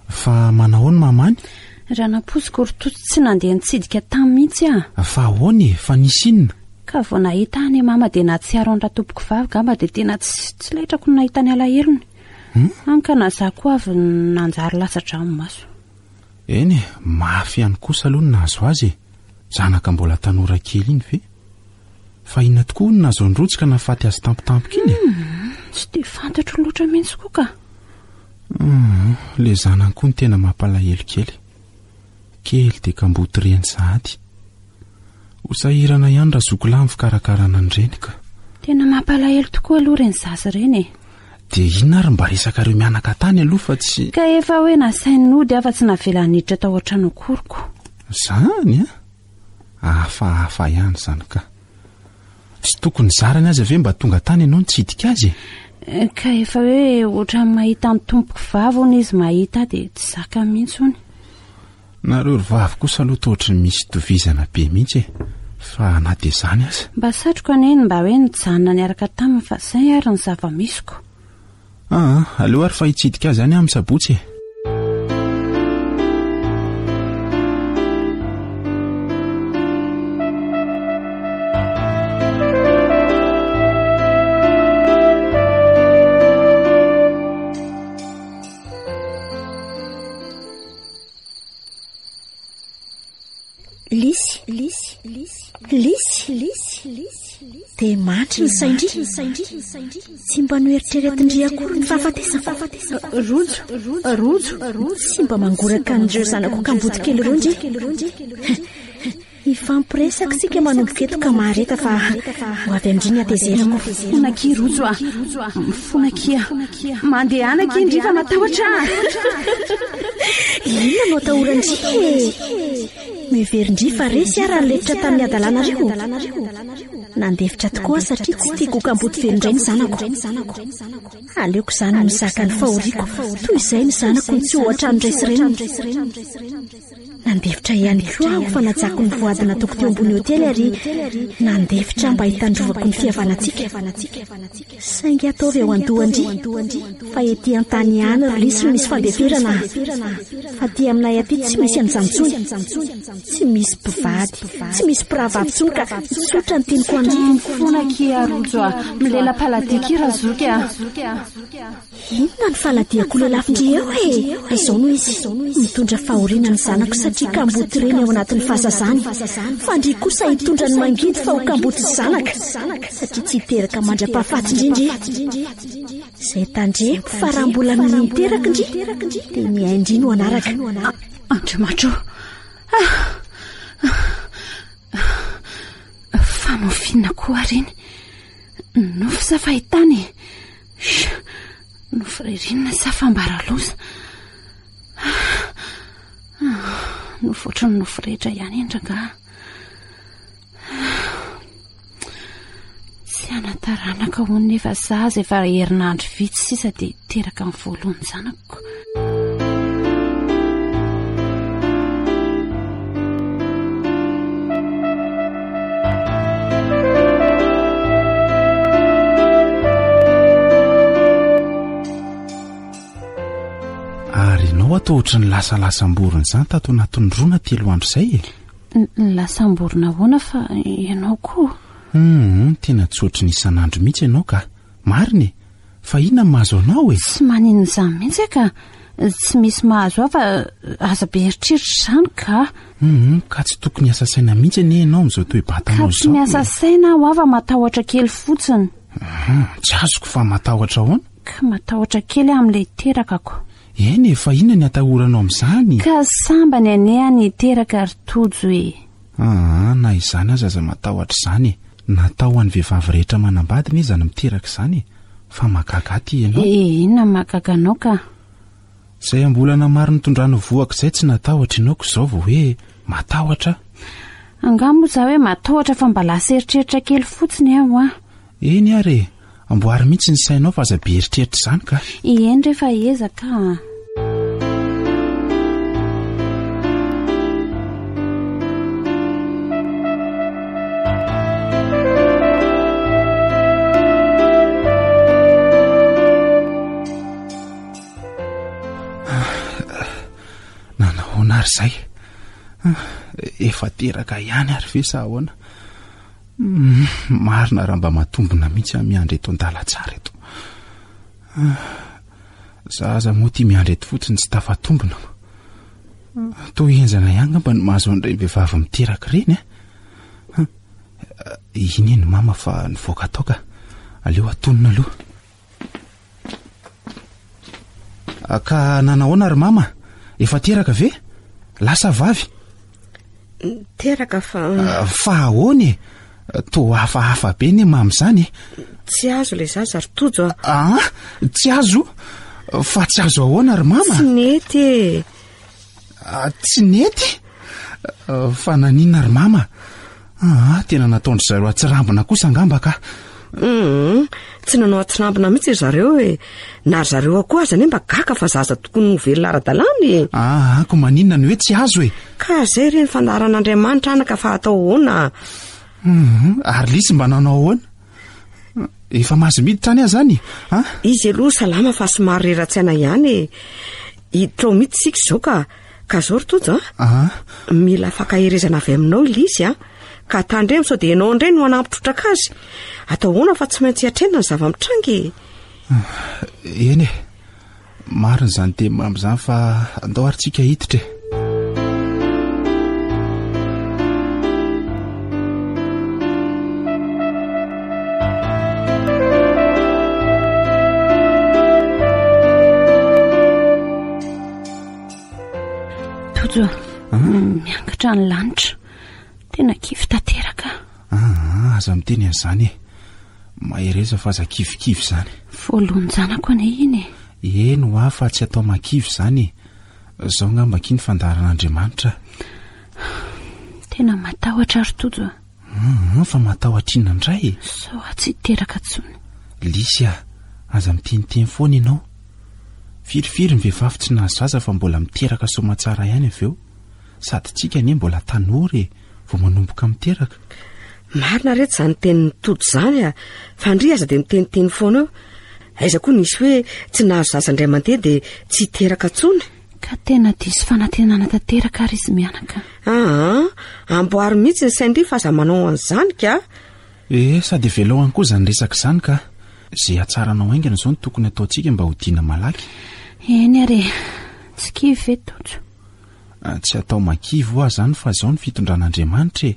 Fa manahoana mamany? Raha nampoiziko ry Tojo tsy nandeha nitsidika tany mihitsy aho. Fa ahoana e? Fa nisy inona? Ka vao nahita ahy anie mama dia nahatsiaro an-dRatompokovavy gamba dia tena tsy tsy laitrako ny nahita ny alahelony. Hmm? Hany ka na za koa avy nanjary latsa-dranomaso. Eny e, mafy ihany kosa aloha ny nahazo azy e. Zanaka mbola tanora kely iny ve? Fa inona tokoa hono nahazo an'i Rojo ka nahafaty azy tampotampoka iny e? Hmm, tsy dia fantatro loatra mihitsy koa ka. Hum, le zanany koa no tena mampalahelo kely. Kely dia kamboty reny sahady. Ho sahirana ihany Razokilahy amin'ny fikarakarana ny reny ka. Tena mampalahelo tokoa aloha ireny zaza ireny e. Dia inona ary mba resakareo mianaka tany aloha fa tsy. Ka efa hoe nasainy nody aho fa tsy navelany niditra tao an-trano akory ko. Zany a? Hafahafa ihany izany ka. Tsy tokony zarany aza ve mba tonga tany ianao nitsidika azy e? Eh, ka efa hoe ohatran'ny mahita ny tompoko vavy hono izy mahita ahy dia tsy zaka mihitsy hono. Nareo ry vavy kosa aloha toa ohatry ny misy itovizana be mihitsy e. Fa na dia izany aza. Mba satriko anie ny mba hoe nijanona niaraka taminy fa izay ary ny zava-misiko. Aa, aleo ary fa hitsidika azy any aho amin'ny sabotsy e. Lisy, lisy, lisy, lisy, lisy, lisy, lisy. Dia mandry ny sain-dry. Tsy mba noeritreretin-dry akory ny fahafatesako. Rojo, Rojo. Tsy mba mangoraka an'ireo zanako kamboty kely ireo ndry. Hifampiresaka isika manomboka eto ka mahareta fa ho avy amin-dry ny hatezerako. Mifona akia Rojo a! Mifona akia. Mandehana akia ndry fa matahotra aho. Inona no atahoran-dry e? Miheverin-dry fa resy aho raha nilefitra tamin'ny hadalanareo. Nandefitra tokoa aho satria tsy tiako ho kamboty velon-dray ny zanako. Aleoko izany mizaka ny fahoriako toy izay ny zanako no tsy ho an-tranon-dray sy reniny. Nandefitra ihany koa aho fa najako ny voady nataoko teo ambony hotely ary nandefitra mba hitandrovako ny fihavanantsika. Saingy ataovy ao an-dohan-dry fa ety an-tany ihany ry lisy no misy fandeferana fa aty aminay aty tsy misy an'izany intsony. Tsy misy mpivady, tsy misy mpirahavavy intsony ka tsotra ny teniko an-dry. Mifona akia Rojo a! Milela-paladia akia Razoky a! Inona ny faladiako lelafin-dry eo e? Izao no izy, mitondra fahoriana ny zanako satria kamboty reny ao anatin'ny fahazazany. Fa ndry kosa hitondra ny mangidy fa ho kamboty zanaka satria tsy hiteraka mandra-pahafaty ndry ndry. Izay tandremo fa raha mbola minia miteraka ndry dia ny ain-dry no hanaraka. Andriamanitra o! Ah! Fa nofinina koa ary iny. Nofy sa fahitana e? Nofy ririnina sa fambara loza? Nofy ohatry ny nofy rehetra ihany iny rangaha. Tsy hanan-taranaka hono nefa zaza efa herinandro vitsy sisa dia hiteraka ny voalohany zanako. Ary ianao atao ohatry ny lasalasam-borona izany tato anatin'ny roa na telo andro izay e? Lasam-borona ahoana fa ianao koa? Hum, tena tsy ohatry ny isan'andro mihitsy ianao ka. Marina e! Fa inona no mahazo anao e? Tsy maninona izany mihitsy aho ka. Tsy misy mahazo ahy fa aza be eritreritra izany ka. Hum, ka tsy tokony hiasa saina mihitsy anie ianao amin'izao toe-batanao Ka tsy izao e. miasa saina aho fa matahotra kely fotsiny. Hum, tsy azoko fa matahotra ahoana? Ka matahotra kely aho amin'ilay hiterakako. Eny e, fa inona ny atahoranao amin'izany? Ka sambany anie aho ny hiteraka ry Tojo e. Aa, na izany aza aza matahotra izany e. Natao ho an'ny vehivavy rehetra manambady anie izany miteraka izany e. Fa mahagaga ahy ity ianao. E, inona no mahagaga anao ka? Izay am-bolana maro nitondrany vohoka izay tsy natahotra ianao ko izao vao hoe matahotra aho. Angaha moa izaho hoe matahotra fa mba lasa eritreritra kely fotsiny aho an. Eny ary e! Amboary mihitsy ny sainao fa aza be eritreritra izany ka. Eny re fa ezaka a. Nanahoana ary izay? Efa teraka ihany ary ve sa ahoana? Marina raha mba matombina mihitsy aho miandry eto an-dalantsara eto. Za aza moa ity miandry eto fotsiny tsy tafatombina. Toa henjana ihany angamba ny mahazo an'ireny vehivavy miteraka ireny a. Iny eny mama fa nivoaka tao ka. Aleo atonina aloha. Ka nanahoana ry mama? Efa teraka ve? Lahy sa vavy? Teraka fa... Fa ahoana e? Toa hafahafa be ne mama izany e. Tsy azo ilay zaza ry Tojo a. Ah, tsy azo? Fa tsy azo ahoana ry mama? Tsy nety e. Ah, tsy nety? Fa naninona ry mama? Ah, tena nataon-dry zareo atsirambina kosa angamba ka. Hum, tsy nanao atsirambina mihitsy ry zareo e. Na ry zareo koa aza anie mba gaga fa zaza tokony ho velona ara-dalàna e. Ah, ko maninona ny hoe tsy azo e? Ka zay re ny fandaharan'Andriamanitra anaka fa atao ahoana? Hum, ary Lisy mba nanao ahoana? Efa mahazo miditra any aho zany a? Izy aloha salama fa somary rera-tsaina ihany e. Hiditra ao mihitsy isika izao ka. Ka zao ry Tojo a. Mila fankaherezana avy aminao i Lisy a. Ka tandremo sao dia ianao indray no hanampy trotraka azy. Atao ahoana fa tsy maintsy hiatrehina ny zava-mitranga e. Eny e. Marina izany teny mamy izany fa andao ary tsika hiditra e. Tojo a, miangatra ny lanitra. Tena kivy tanteraka aho. Aa, aza miteny an'izany e. Mahereza fa aza kivikivy izany. Voalohan-janako anie iny e. Eny hoa fa tsy atao mahakivy izany e. Izao angamba akia ny fandaharan'Andriamanitra. Tena matahotra aho ry Tojo a. Hum, fa matahotra inona indray e? Sao aho tsy hiteraka intsony. Lisy a, aza miteniteny foana ianao. Firifiry ny vehivavy tsy nahazo zaza fa mbola miteraka soamatsara ihany avy eo. Sady tsika anie mbola tanora e, vao manomboka miteraka. Marina re izany tenin'i Tojo izany a! Fa ndry aza dia miteniteny foana eo. Aiza koa nisy hoe tsy nahazo zaza indray mandeha dia tsy hiteraka intsony? Ka tena diso fanantenana tanteraka ary izy mianaka. Aa, amboary mihitsy ny sain-dry fa aza manao an'izany ka! Ee, sady avelao any koa izany resaka izany ka! Izay hatsaranao haingana izao no tokony hataontsika mba hodiana malaky. Eny ary e! Tsy kivy ve Tojo? Tsy atao makivy hoa zany fa zao ny fitondran'Andriamanitra e!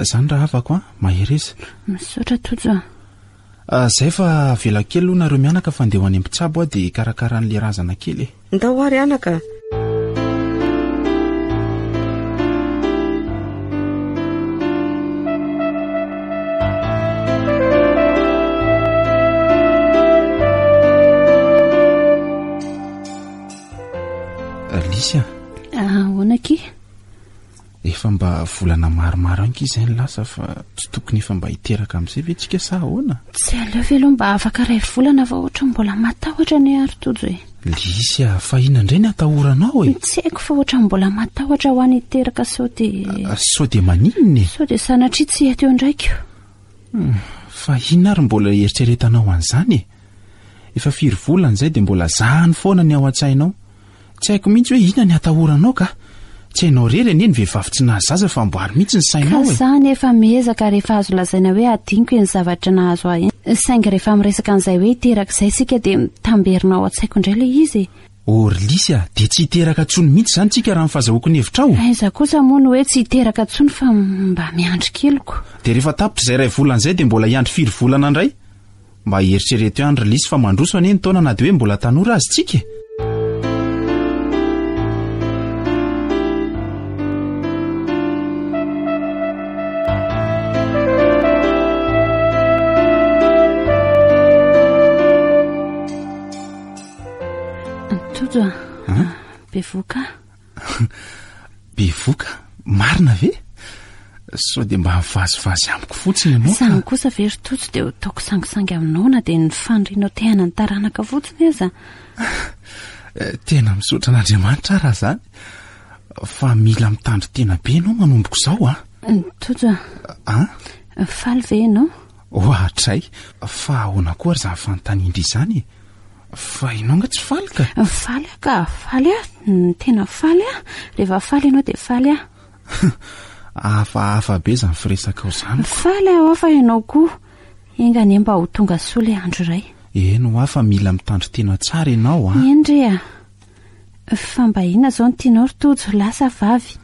Zany rahavako a! Mahereza. Misaotra Tojo a! Ah, zay fa avela kely aloha nareo mianaka fa ndeha ho any mpitsabo aho dia hikarakara an'le razana kely e! Ndao ary anaka. Lisy a! Ahoana akia? Efa mba volana maromaro any izay ny lasa fa tsy tokony efa mba hiteraka amin'izay ve tsika sa ahoana? Tsy aleo ve aloha mba afaka iray volana fa ohatra mbola matahotra anie ary Tojo e. Lisy a, fa inona indray ny atahoranao e? Tsy haiko fa ohatra mbola matahotra ho any hiteraka sao dia... Sao dia maninona e? Sao dia sanatria tsy eto eo indraiko. Hmm, fa inona ary mbola eritreretanao an'izany e? Efa firy volana izay dia mbola zany foana ny ao an-tsainao. Tsy haiko mihitsy hoe inona ny atahoranao ka. Tsy hainao irery anie ny vehivavy tsy nahazo zaza fa amboary mihitsy ny sainao e. Ka za anefa miezaka rehefa azo lazaina hoe adinoko iny zavatra nahazo ahy iny. Saingy rehefa miresaka an'izay hoe hiteraka izay isika dia mitamberina ao an-tsaiko indray ilay izy e. Oh ry Lisy a, dia tsy hiteraka intsony mihitsy izany tsika raha ny fahazahoako ny hevitrao? Aiza kosa moa no hoe tsy hiteraka intsony fa mba miandry keliko. Dia rehefa tapitra izay iray volana izay dia mbola hiandry firy volana indray? Mba eritrereto ihany ry Lisy fa mandroso anie ny taona na dia hoe mbola tanora aza tsika e! Tojo a, bevoka. Bevoka? Marina ve? Sao dia mba mivazivazy amiko fotsiny ianao? Izany kosa ve ry Tojo dia ho ataoko sangisangy aminao na dia ny fanirianao te hanana taranaka fotsiny aza? Eh, tena misaotra an'Andriamanitra aho raha izany. Fa mila mitandrin-tena be ianao manomboka izao a. Tojo a. A? Faly ve ianao? Ohatray, fa ahoana koa ary izany fanontanian-dry izany e? Fa ianao nga tsy faly ka? Faly aho ka, faly aho, tena faly aho. Rehefa faly ianao dia faly aho. Hafahafa be izany firesakao izany. Faly aho fa ianao koa. Enga anie mba ho tonga soa ilay andro iray. Eny hoa fa mila mitandrin-tena tsara ianao a. Eny re a. Fa mba inona izao no tianao ry Tojo, lahy sa vavy?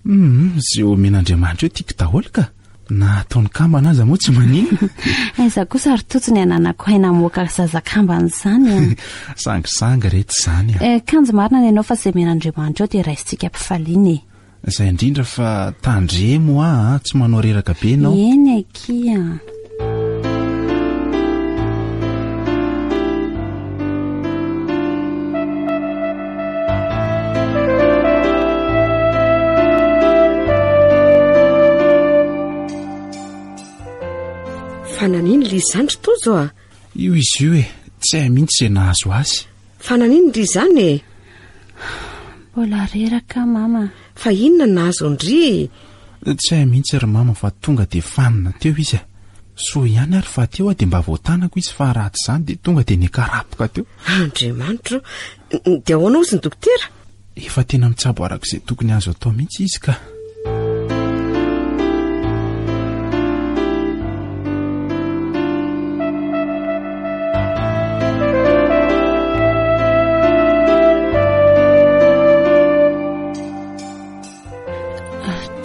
Humm, ze omen'Andriamanitra eo tiako daholo ka! Na ataony kambana aza moa tsy maninona. Aiza kosa ry Tojo ny ananako haina hamoaka zaza kambana izany a! Sangisangy re tsy izany a! Eh, kanjo marina ny anao fa ze omen'Andriamanitra eo dia raisintsika am-pifaliana e! Izay indrindra fa tandremo hoa a, tsy manao reraka be ianao. Eny akia a! Fa nanino le izy zany ry Tojo a? Io izy io e, tsy hay mihitsy izay nahazo azy. Fa nanino ndry izany e? Mbola reraka aho mama. Fa inona no nahazo an-dry e? Tsy hay mihitsy ry mama fa tonga dia fanina teo izy a. Soa ihany ary fa teo aho dia mba voatanako izy fa raha tsy izany dia tonga dia nikarapoka teo. Andriamanitro o! Dia ahoana hozy ny dokotera? Efa tena mitsabo araka izay tokony azo atao mihitsy izy ka.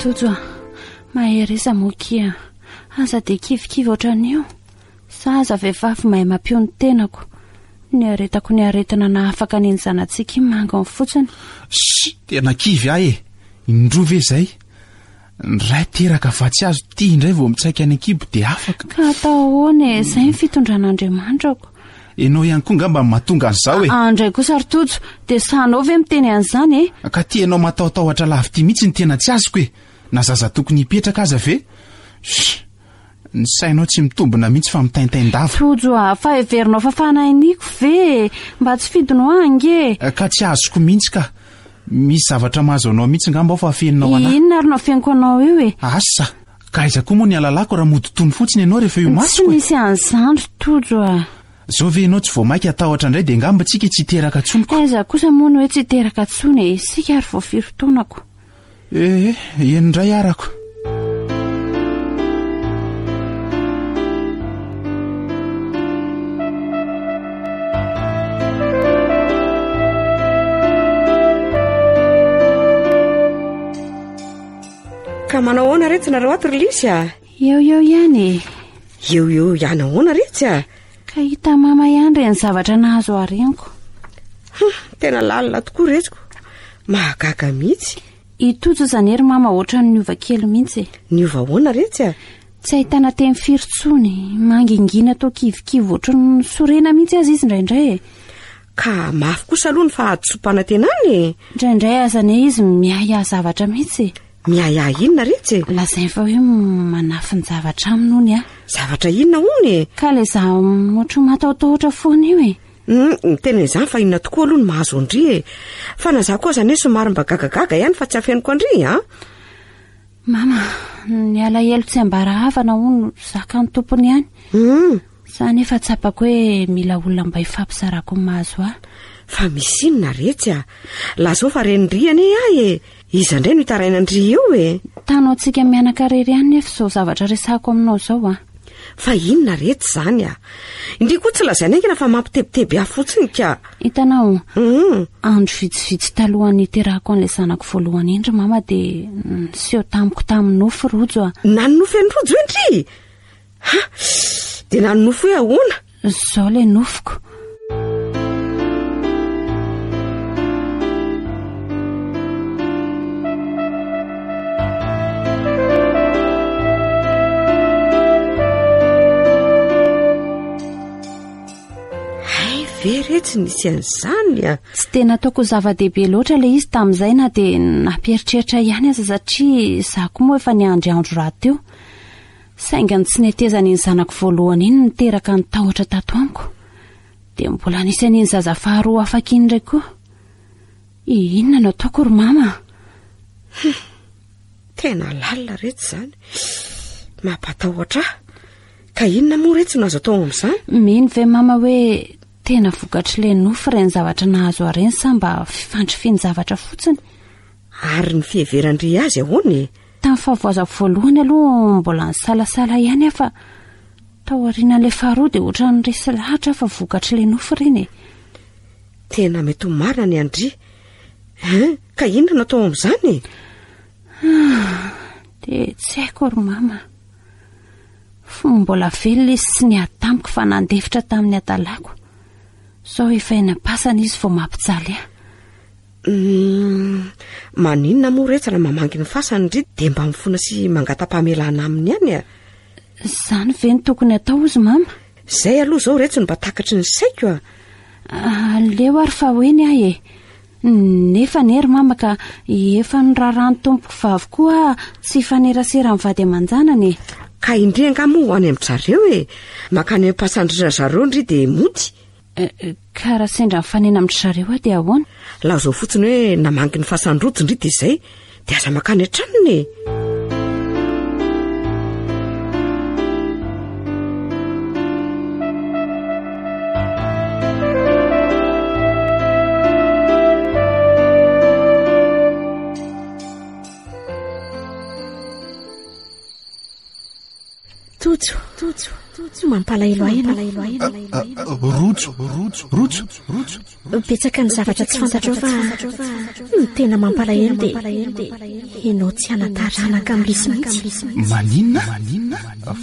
Tojo a, mahereza moa kia. Aza dia kivikivy ohatran'io. Za aza vehivavy mahay mampio ny tenako. Niaretako ny aretina nahafaka an'iny zanatsika iny manginy fotsiny. Ssy, tena kivy aho e! Indroa ve izay? Ny ray teraka fa tsy azo, ty indray vao mitsaika any an-kibo dia afaka. Ka atao ahoana e? Izay ny fitondran'Andriamanitra ko. Ianao ihany koa ngamba no mahatonga an'izao e! Andray kosa ry Tojo, dia sahanao ve miteny an'izany e? Ka ty ianao matahotahotra lava ity mihitsy no tena tsy azoko e! Na zaza tokony hipetraka aza ve? Ssy! Ny sainao tsy mitombina mihitsy fa mitaintain-dava. Tojo a, fa heverinao fa fanahiniko ve e? Mba tsy fidiny ho ahy ange e! Ka tsy azoko mihitsy ka! Misy zavatra mahazo anao mihitsy ngamba ao fa afeninao anah. Inona ary no afeniko anao io e? Asa! Ka aiza koa moa ny alalako raha mody tony fotsiny ianao rehefa eo imasoko e? Tsy misy an'izany ry Tojo a! Zao ve ianao tsy vao maika hatahotra indray dia angamba tsika tsy hiteraka tsony ko. Aiza kosa moa no hoe tsy hiteraka tsony e! Isika ary vao firy taona ko. Ee, eny indray arako. Ka manao ahoana retsy nareo ato ry Lisy a? Eo eo ihany e. Eo eo ihany ahoana retsy a? Ka hita mama ihany ireny zavatra nahazo areniko. Hum, tena lalina tokoa retsiko. Mahagaga mihitsy. I Tojo izany ry mama ohatran'ny niova kely mihitsy e. Niova ahoana retsy a? Tsy ahitana teny firy intsony, mangingina toa kivikivy ohatran'ny sorena mihitsy aza izy indraindray e. Ka mafy kosa aloha ny fahadisoam-panantenana e. Indraindray aza anie izy miahiahy zavatra mihitsy e. Miahiahy inona retsy e? Lazainy fa hoe manafin-javatra aminy hono aho. Zavatra inona hono e? Ka ilay izaho ohatran'ny matahotahotra foana io e. Hum, tena izany fa inona tokoa aloha no mahazo an-dry e? Fa na izaho koa aza anie somary mba gagagaga ihany fa tsy afeniko an-dry an! Mama, ny alahelo tsy ambara havana hono zakan'ny tompony ihany. Hum. Za anefa tsapako hoe mila olona mba hifampizarako ny mahazo ahy. Fa misy inona retsy a? Lazao fa renin-dry anie ahy e! Iza indray no hitarainandry eo e? Tano antsika mianaka irery ihany nefa izao zavatra resahako aminao izao a. Fa inona retsy izany a? Indry koa tsy lazaina haingana fa mampitebiteby ahy fotsiny ka. Hitanao, andro vitsivitsy talohan'ny niterahako an'ilay zanako voalohany iny ry mama dia niseho tamiko tamin'ny nofy Rojo a. Nanonofy an'i Rojo ve ndry? Ha! Dia nanonofy hoe ahoana? Izao ilay nofiko. Hay ve re tsy nisy an'izany a! Tsy dia nataoko ho zava-dehibe loatra ilay izy tamin'izay na dia nampieritreritra ihany aza satria izaho koa moa efa niandry andro rahateo. Saingy ny tsy netezan'iny zanako voalohany iny niteraka ny tahotra tato amiko. Dia mbola nisy an'iny zaza faharoa afaka iny indray koa. Inona no ataoko ry mama? Hum, tena lalina retsy izany. Mampatahotra ahy. Ka inona moa retsy no azo atao amin'izany? Mino ve mama hoe tena vokatr'ilay nofy ireny zavatra nahazo ahy ireny sa mba fifandrifian-javatra fotsiny? Ary ny fiheveran-dry azy ahoana e? Tamin'ny fahavoazako voalohany aloha mbola nisalasala ihany aho fa tao aorianan'ilay faharoa dia ohatran'ny resy lahatra aho fa vokatr'ilay nofy ireny e. Tena mety ho marina ny an-dry. Hein, ka inona no atao amin'izany e? Dia tsy haiko ry mama. Fony mbola velona izy tsy niady tamiko fa nandefitra tamin'ny hadalako. Izao efa eny am-pasana izy vao mampijaly ahy. Humm, maninona moa retsy raha mamangy ny fasany ndry dia mba mifona sy mangata-pamelana aminy ihany a? Izany ve no tokony hatao hozy mama? Izay aloha izao retsy no mba takatry ny saiko a! Aleo ary fa ho eny aho e! Nefa anie ry mama ka efa norarahan'ny tompoko vavy koa aho tsy hifanerasera amin'ny vady aman-janany e! Ka indry angaha moa ho any amin-dry zareo e! Mankany am-pasan-dry zareo ndry dia mody. Ka raha sendra mifanena amin-dry zareo aho dia ahoana? Lazao fotsiny hoe namangy ny fasan-drojo ndry dia izay, dia aza mankany an-tranony e! Tojo, Tojo, Tojo, mampalahelo ahy ianao. Rojo, Rojo, Rojo, Rojo. Betsaka ny zavatra tsy fantatrao fa ny tena mampalahelo dia ianao tsy hanan-taranaka amin'i Lisy mihitsy. Maninona?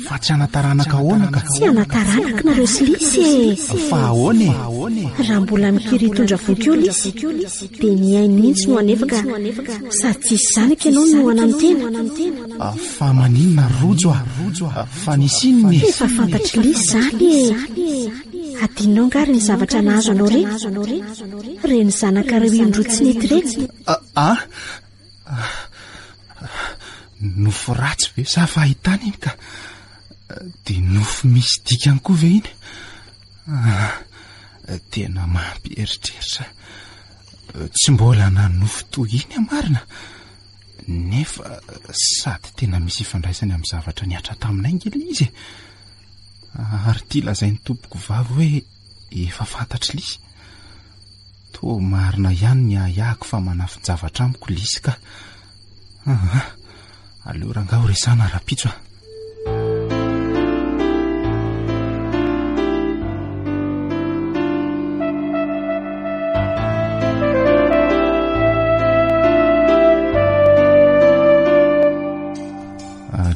Fa tsy hanan-taranaka ahoana ka? Tsy hanan-taranaka nareo sy Lisy e. Fa ahoana e? Raha mbola mikiry hitondra voky eo Lisy dia ny ainy mihitsy no hanefa ka sady tsy hisy zanaka ianao no hananotena. Ah, fa maninona Rojo ah? Fa nisy inona e? Efa fantatr'i Lisy izany e. Adinonao angaha ireny zavatra nahazo anao ireny? Ireny zanakareo indroa tsy nety ireny? Ah, ah. Nofy ratsy ve sa fahitana iny ka? Dia nofy misy dikany koa ve iny? Ah, tena mampieritreritra. Tsy mbola nanofy toy iny aho marina. Nefa sady tena misy ifandraisany amin'ny zavatra nihatra taminay nge ilay izy e. Ary ity lazain'ny tompoko vavy hoe efa fantatr'i Lisy. Toa marina ihany ny ahiahiko fa manafin-javatra amiko Lisy ka. Aa, aleo rangahy ho resahana rahampitso a.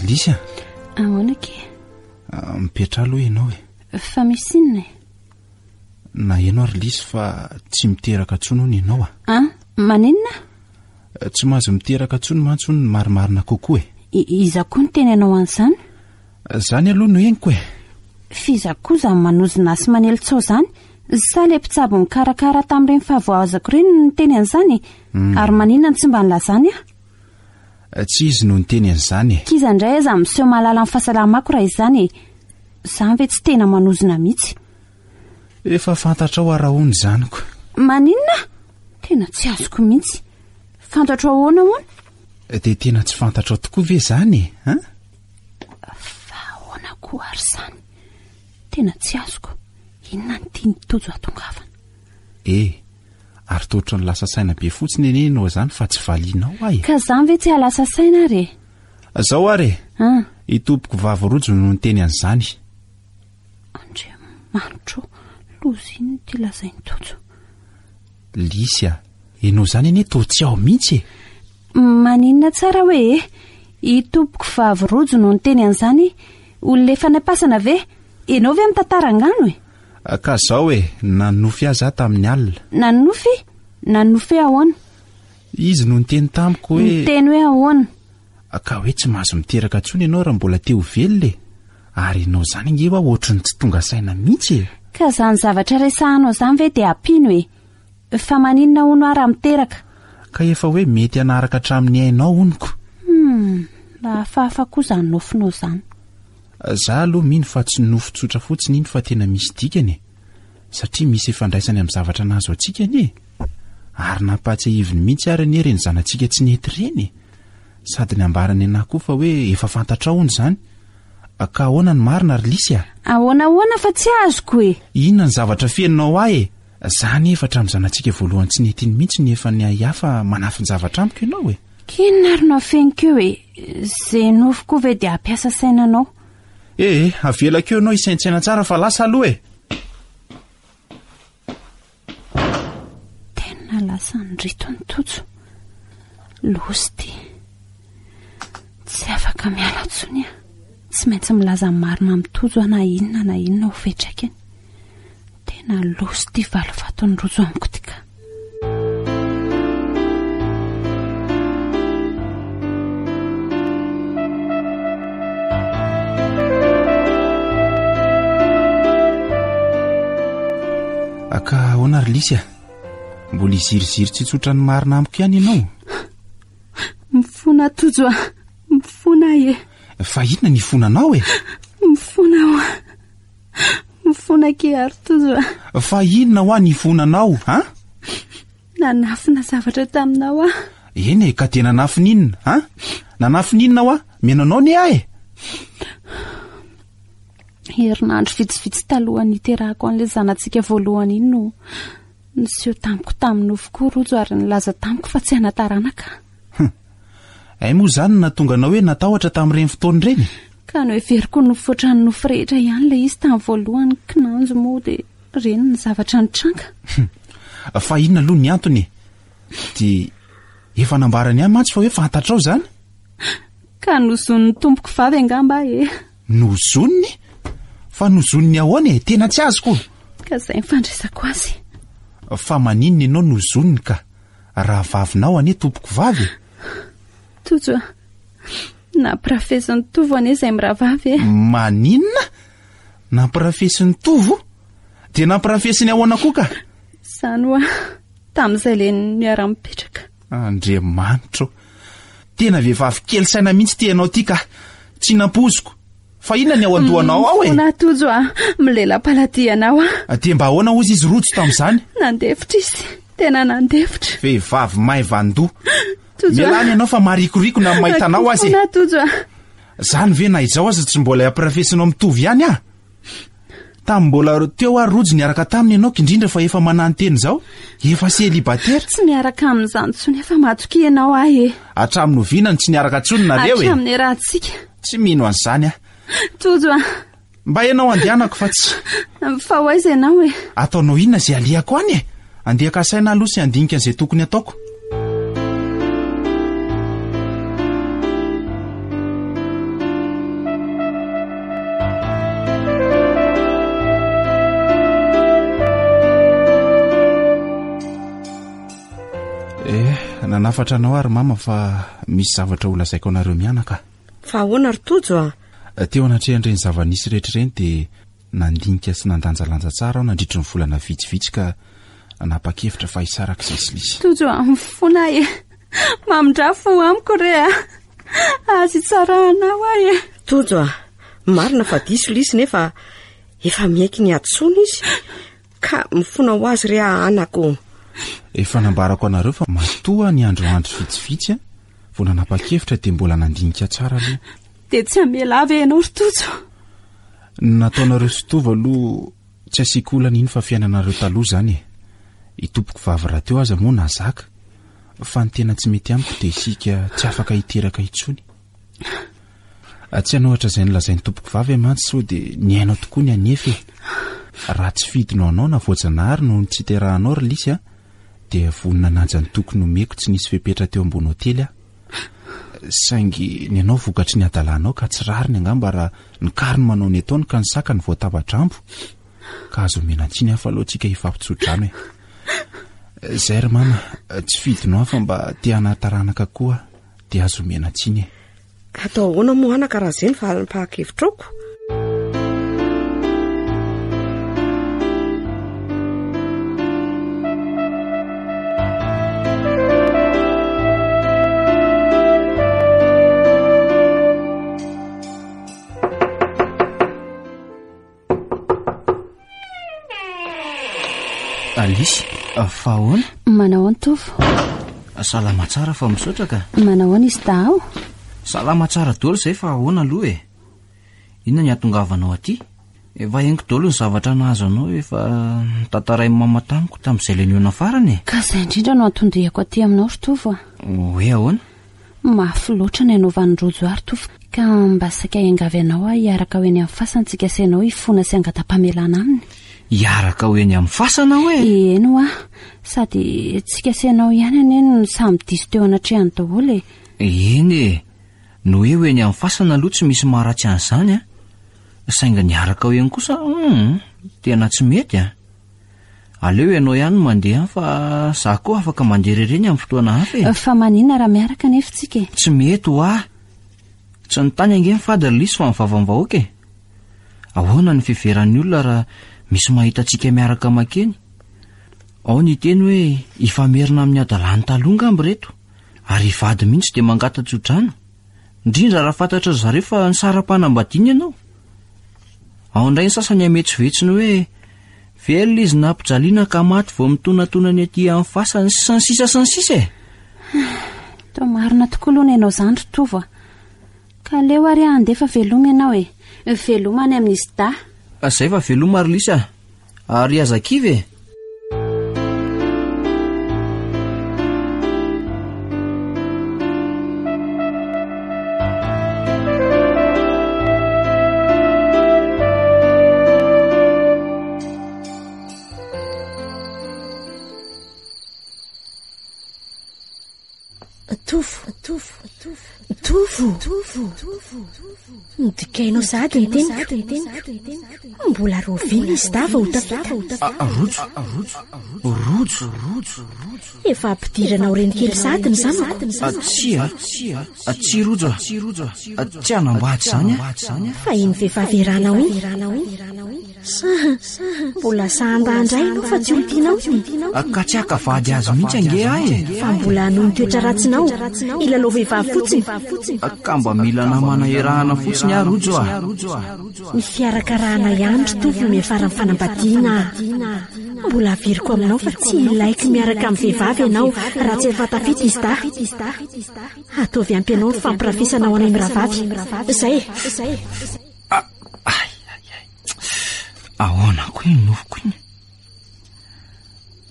Lisy a. Ahoana akia? Mipetraha aloha ianao e. Fa misy inona e? Naheno ary Lisy fa tsy miteraka intsony hono ianao a. An? Maninona? Tsy mahazo miteraka intsony mantsy hono ny marimarina kokoa e. Iza koa niteny anao an'izany? Izany aloha no henoko e. F'iza koa izany manozona sy manely tsao izany? Sa ilay mpitsabo nikarakara tamin'ireny fahavoazako ireny no niteny an'izany e? Ary maninona no tsy mba nilazany ahy? Tsy izy no niteny an'izany e. K'iza indray aza miseho mahalala ny fahasalamako raha izany e? Izany ve tsy tena manozona mihitsy? Efa fantatrao ara hono izany ko. Maninona? Tena tsy azoko mihitsy. Fantatro ahoana hono? Dia tena tsy fantatrao tokoa ve izany e? An? Fa ahoana koa ary izany? Tena tsy azoko. Inona no tian'i Tojo hatongavana? E, ary toa ohatran'ny lasa saina be fotsiny anie ianao izany fa tsy valianao aho e. Ka izany ve tsy hahalasa saina ary e? Izao ary e. An? I tompoko vavy Rojo no niteny an'izany. Andriamanitro, loza inona ity lazain'i Tojo? Lisy a, ianao izany anie toa tsy ao mihitsy e! Maninona tsara hoe e? I tompoko vavy Rojo no niteny an'izany, olona efa nampasana ve? Ianao ve mitantara angano e? Ka zao e, nanonofy ahy za tamin'ny alina. Nanonofy? Nanonofy hoe ahoana? Izy no niteny tamiko hoe. Niteny hoe ahoana? Ka hoe tsy mahazo miteraka intsony ianao raha mbola te ho velona e! Ary ianao izany ange hoa ohatry ny tsy tonga saina mihitsy e! Ka izany zavatra resahanao izany ve dia hampino e? Fa maninona hono aho raha miteraka? Ka efa hoe mety hanaraka hatramin'ny ainao hono ko! Hum, mba hafahafa koa izany nofinao izany. Za aloha mino fa tsy nofy tsotra fotsiny iny fa tena misy dikany e! Satria misy ifandraisany amin'ny zavatra nahazo antsika anie e! Ary nampahatsiahiviny mihitsy ary anie ireny zanatsika tsy nety ireny e! Sady nambarany anah koa fa hoe efa fantatrao hono izany. Ka ahoana ny marina ry Lisy a? Ahoana ahoana fa tsy azoko e! Inona ny zavatra fenonao ahy e? Za anie efa hatramin'ny zanatsika voalohany tsy nety iny mihitsy no efa niahiahy fa manafin-javatra amiko ianao e! K'inona ary no afeniko eo e? Ze nofy koa ve dia hampiasa saina anao? Ee, avelako eo ianao hisaintsaina tsara fa lasa aloha e! Tena lasa nirito ny Tojo. Loza ity. Tsy afaka miala intsony aho. Tsy maintsy milaza ny marina amin'i Tojo aho na inona na inona ho fiantraikany. Tena loza ity valifatin'i Rojo amiko ity ka. Ka ahoana ry Lisy a? Mbola hiziriziry tsy hitsotra ny marina amiko ihany ianao? Mifona Tojo a! Mifona aho e! Fa inona ny ifonanao e? Mifona aho a! Mifona akia ary Tojo a! Fa inona hoa ny ifonanao a? Nanafina zavatra taminao aho. Eny e, ka dia nanafina inona a? Nanafina inona hoa? Mihaino anao anie aho e! Herinandro vitsivitsy talohan'ny niterahako an'ilay zanatsika voalohany iny no niseho tamiko tamin'ny nofy koa Rojo ary nilaza tamiko fa tsy hana-taranaka. Hum. Hay moa izany no nahatonga anao hoe natahotra tamin'ireny fotoana ireny? Ka noheveriko ho nofy ohatran'ny nofy rehetra ihany ilay izy tamin'ny voalohany, kinanjo moa dia ireny ny zavatra nitranga. Hum. Fa inona aloha ny antony e? Dia efa nambarany ahy mantsy fa hoe fantatrao izany? Ka nozonin'ny tompoko vavy angamba aho e. Nozoniny? Fa nozoniny ahoana e? Tena tsy azoko. Ka izay ny fandraisako azy. Fa maninona ianao no zoniny ka? Rahavavinao anie tompoko vavy e! Tojo a! Nampirafesin'i Tovo anie izay mirahavavy e! Maninona? Nampirafesin'i Tovo? Dia nampirafesiny ahoana koa ka? Izany hoa, tamin'izay le niara-nipetraka. Andriamanitra ô! Tena vehivavy kely saina mihitsy ity ianao ity ka! Tsy nampoiziko. Fa inona ny ao an-dohanao ao e? Mifona Tojo a! Milela-paladia anao aho. Dia mba ahoana hozy izy rojo tamin'izany? Nandefitra izy. Tena nandefitra. Vehivavy maivan-doha. Tojo a! Mialà any ianao fa marikoriko na ny mahita anao aza e! Mifona Tojo a! Zany ve na izao aza tsy mbola ampirafesinao mitovy ihany aho? Tamin'ny mbola teo ary rojo niaraka taminy ianao k'indrindra fa efa manantena izao, efa célibataire. Tsy miaraka amin'izany intsony efa matokia ianao ahy e. Hatramin'ny oviana no tsy niaraka intsony nareo e? Hatramin'ny niarahantsika. Tsy mino an'izany aho. Tojo a. Mba ianao andehanako fa tsy. Fa ho aiza ianao e? Ataonao inona izay alehako any e? Andeha kasaina aloha sy handinika an'izay tokony ataoko. Eh, nanafatra anao ary mama fa misy zavatra ho lazaiko anareo mianaka. Fa ahoana ry Tojo a? Teo anatrehan'ireny zava-nisy rehetra ireny dia Nandinika sy nandanjalanja tsara aho nandritry ny volana vitsivitsy ka nanapa-kevitra fa hisaraka izay sy Lisy. Tojo a, mifona aho e! Mamindrà fo amiko re a! Aza itsarahana aho e! Tojo a, marina fa diso Lisy nefa efa miaiky ny hadisoany izy ka mifona ho azy re aho anako. Efa nambarako anareo fa matoa ny androandro vitsivitsy vao nanapa-kevitra dia mbola nandinika tsara aloha. Dia tsy hamela ahy ve ianao ry Tojo? Ny nataonareo sy Tovo aloha tsy asiako olana iny fa fiainanareo taloha izany e. I tompoko vavy rahateo aza moa nahazaka. Fa ny tena tsy mety amiko dia isika tsy afaka hiteraka intsony. Tsy hanohatra izay nolazain'i tompoko vavy aho mantsy sao dia ny ainao tokoa ny hanefa e. Raha tsy fidinao anao na voajanahary noho ny tsy iterahanao ry Lisy a, dia vonona hanaja ny toky nomeko tsy nisy fepetra teo ambony hotely aho. Saingy ny anao vokatry ny hadalanao ka tsy rariny angamba raha ny kary no manao ny ataony ka ny saka no voataba-drambo. Ka azo omena tsiny aho fa aleo tsika hifampitso-drano e. Zay ry mama, tsy fidinao aho fa mba te hana-taranaka koa aho dia azo omena tsiny e. Ka atao ahoana moa anaka raha izay ny fahalalam-pahakevitrako? Alice, fa ahoana? Manao ahoana Tovo? Salama tsara fa misaotra ka. Manao ahoana izy dahao? Salama tsara daholo izay fa ahoana aloha e? Inona ny hatongavanao aty? Efa henoko daholo ny zavatra nahazo anao efa notantarain'i mama tamiko tamin'izay ilay nihaona farany e. Ka izay indrindra no anton-diako aty aminao ry Tovo a. Hoe ahoana? Mafy loatra ny hanaovan'i Rojo ahy ry Tovo ka mba saika hiangavy anao aho hiaraka ho eny amin'ny fasana tsika sy ianao hifona sy hangata-pamelana aminy. Hiaraka ho eny amin'ny fasana hoe? Eny hoa. Sady tsika sy ianao ihany anie no samy diso teo anatrehany daholo e. Eny e. Ny hoe ho eny amin'ny fasana aloha tsy misy maharatsy an'izany an. Saingy ny hiaraka ho eny kosa hum, tena tsy mety an. Aleo ianao ihany no mandeha any fa za koa afaka mandeha irery eny amin'ny fotoana hafa e. Fa maninona raha miaraka anefa tsika e? Tsy mety hoa. Tsy ny tany ange ny fady ry Lisy fa ny vavan'ny vahoaka e. Ahoana ny fiheveran'ny olona raha misy mahita antsika miaraka makeny? Ao ny hiteny hoe hifamerina amin'ny hadalany taloha angamba ireto. Ary hivady mihitsy dia mangata-tsodrano. Indrindra raha fantatry ry zareo fa nisara-panambadiana ianao. Ao indray ny sasany hametsovetso ny hoe velona izy nampijaliana ka maty vao mitonatona ny aty amin'ny fasany sy ny sisa sy ny sisa e. Toa marina tokoa aloha ny anao izany ry Tovo a. Ka aleo ary aho handeha fa veloma ianao e. Veloma any amin'izy dahy. Zay fa veloma ry Lisa a. Ary aza kivy e! Tovo, Tovo, Tovo, Nodikainao sahady ny teniko. Mbola rahoviana izy dahy vao ho tafita? Rojo, Rojo, Rojo. Efa ampidiranao renikely sahady ny zanako. Tsia, tsia Rojo a, tsy hanambady izany a. Fa iny vehivavy iarahanao iny. Sa mbola sahanda handray ianao fa tsy olon-tianao iny? Ka tsy haka vady azy mihitsy ange aho e! Fa mbola hanohy ny toetra ratsinao, hilalao vehivavy fotsiny. Ka mba mila namana iarahana fotsiny aho Rojo a! Ny fiarakarahana ihany ry Tovo no miafara amin'ny fanambadiana a! Mbola averiko aminao fa tsy ilaiko miaraka amin'ny vehivavy ianao raha tsy efa tafita izy dahy. Ataovy ampy anao ny fampirafesana ho anay mirahavavy. Izay e! Ay, ay, ay. Ahoana koa iny nofoko iny?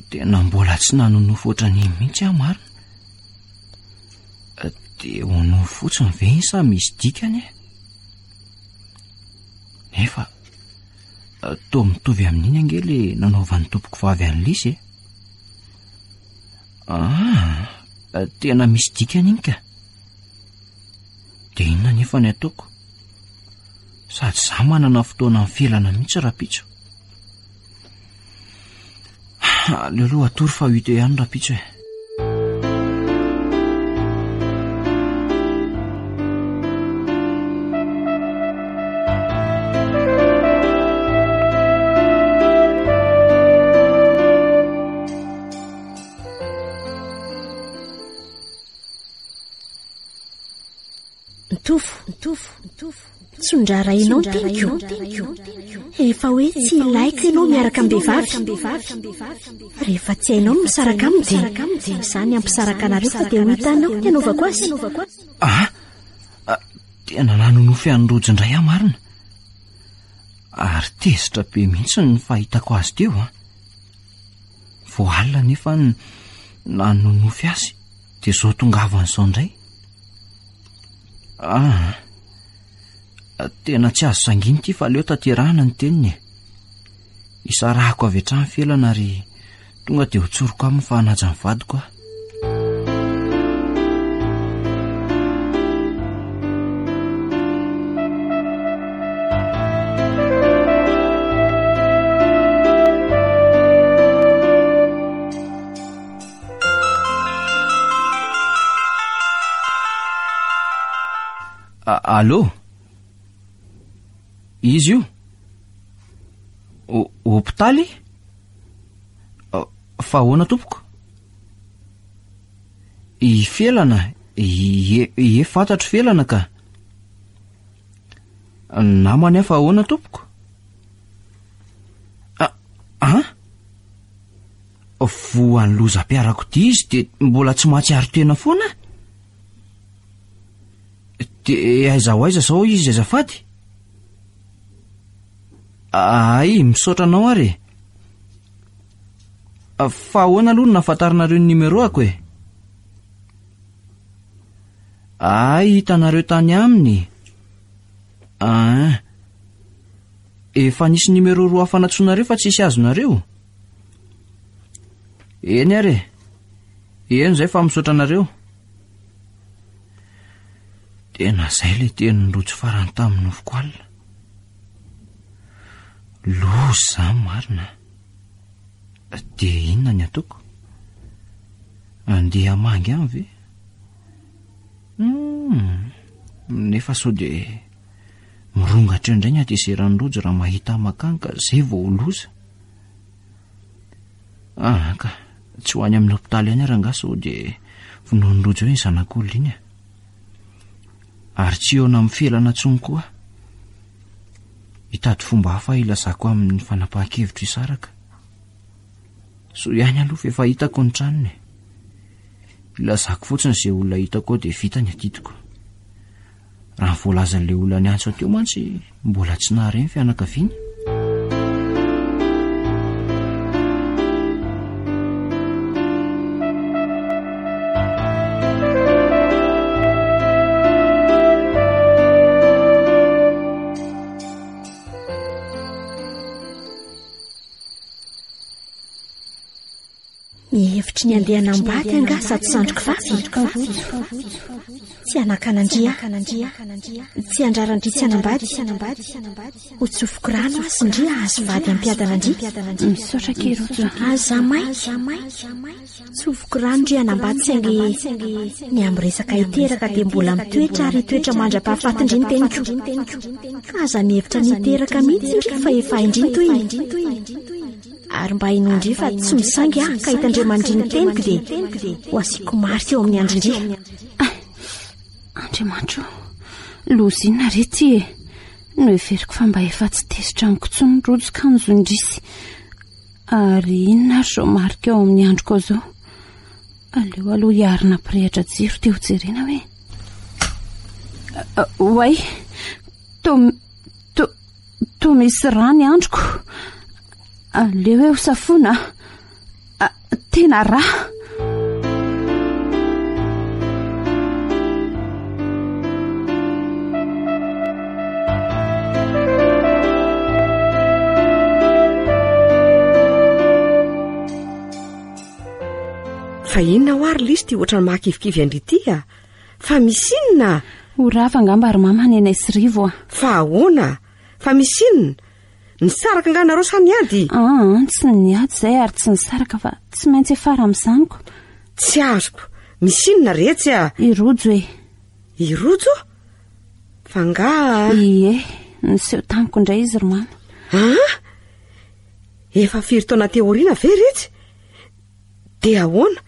Tena mbola tsy nanonofy ohatran'iny mihitsy aho marina. Dia ho nofy fotsiny ve iny sa misy dikany e? Nefa toa mitovy amin'iny ange le nanaovan'ny tompoko vavy an'i Lisy e. Ah, tena misy dikany iny ka. Dia inona nefa ny ataoko? Sady za manana fotoana mifelana mihitsy rapitso. Aleo aloha hatory fa ho hita eo ihany rapitso e. Tovo, Tovo, tsy ndrarahinao ny teniko. Efa hoe tsy ilaiko ianao miaraka amin'ny vehivavy. Rehefa tsy hainao ny misaraka aminy dia izany hampisaraka anareo fa dia ho hitanao ny hanaovako azy. Ah, ah, tena nanonofy an'i Rojo indray aho marina. Ary tezitra be mihitsy ny fahitako azy teo an. Vao alina nefa nanonofy azy dia izao tongavany izao indray. Ah, tena tsy azo sangina ity fa aleo tanterahana ny teniny e. Isarahako avy hatrany felana ary tonga dia hotsoriko aminy fa hanaja ny vadiko aho. Allô? Izy io? Hopitaly? Fa ahoana tompoko? I Felana, ie, ie fantatro Felana ka. Namany aho fa ahoana tompoko? Ah, ah? Voan'ny lozam-piarakodia izy dia mbola tsy mahatsiaro tena foana? Dia aiza ho aiza izao izy azafady? Ay, misaotra anao ary e. Fa ahoana aloha no nahafantaranareo ny numéro-ako e? Ay, hitanareo tany aminy. Ah. Efa nisy numéro roa hafa nantsoinareo fa tsisy azonareo? Eny ary e. Eny izay fa misaotra anareo. Tena izay ilay tenin'i Rojo farany tamin'ny nofiko alina. Loza izany marina. Dia inona ny ataoko? Andeha hamangy any ve? Hmm, nefa sao dia mirongatra eo indray ny hatezeran'i Rojo raha mahita ahy makany ka izay vao ho loza. Ah, ka tsy ho any amin'ny hopitaly ihany rangahy sao dia vonoin'i Rojo eo iny zanak'olona iny e. Ary tsy hihaona amin'ny felana intsony koa aho. Hitady fomba hafa hilazako aminy ny fanapahan-kevitro hisaraka. Soa ihany aloha fa efa hitako ny tranony e. Ilazako fotsiny izay olona hitako ao dia vita ny adidiko. Raha ny voalazan'ilay olona niantso teo mantsy mbola tsy nahare ny fianakaviany. Mihevitry ny handeha hanambady angaha sady zandriko vavy? Tsy hanakana an-dry aho. Tsy handrara an-dry tsy hanambady. Ho tsofiko rano aho sy ndry hahazo vady hampiadana an-dry. Misaotra akia Rojo a. Aza maika. Tsofiko rano ndry hanambady saingy ny amin'ny resaka hiteraka dia mbola mitoetra ary hitoetra mandra-pahafatin-dry ny teniko. Aza mihevitra ny hiteraka mihitsy ndry fa efa hain-dry ny tohiny. Ary mba inoan-dry fa tsy misangy aho ka hitandreman-dry ny teniko dia ho asiako marika eo amin'ny andrin-dry. Andriamanitro, loza inona re ity e? Noheveriko fa mba efa tsy tezitra amiko intsony Rojo kanjo indrisy. Ary inona ary izao marika eo amin'ny androko ao izao? Aleo aloha hiarina hampirehitra jiro dia hojerena hoe. Oay, toa toa toa misy rà ny androko. Aleo hoe hosafoina. Tena rà. Fa inona hoa ry lisy ity ohatran'ny mahakivikivy an-dry ity a? Fa misy inona? Ho rava angamba ry mama ny anay sy Rivo a. Fa ahoana? Fa misy inona? Nisaraka angaha nareo sa niady? Aa, tsy niady izay ary tsy nisaraka fa tsy maintsy hiafara amin'izany ko. Tsy azoko. Misy inona retsy a? I Rojo e. I Rojo? Fa angaha? Ie, niseho tamiko indray izy ry mama. Aa? Efa firy taona aty aoriana ve retsy? Dia ahoana?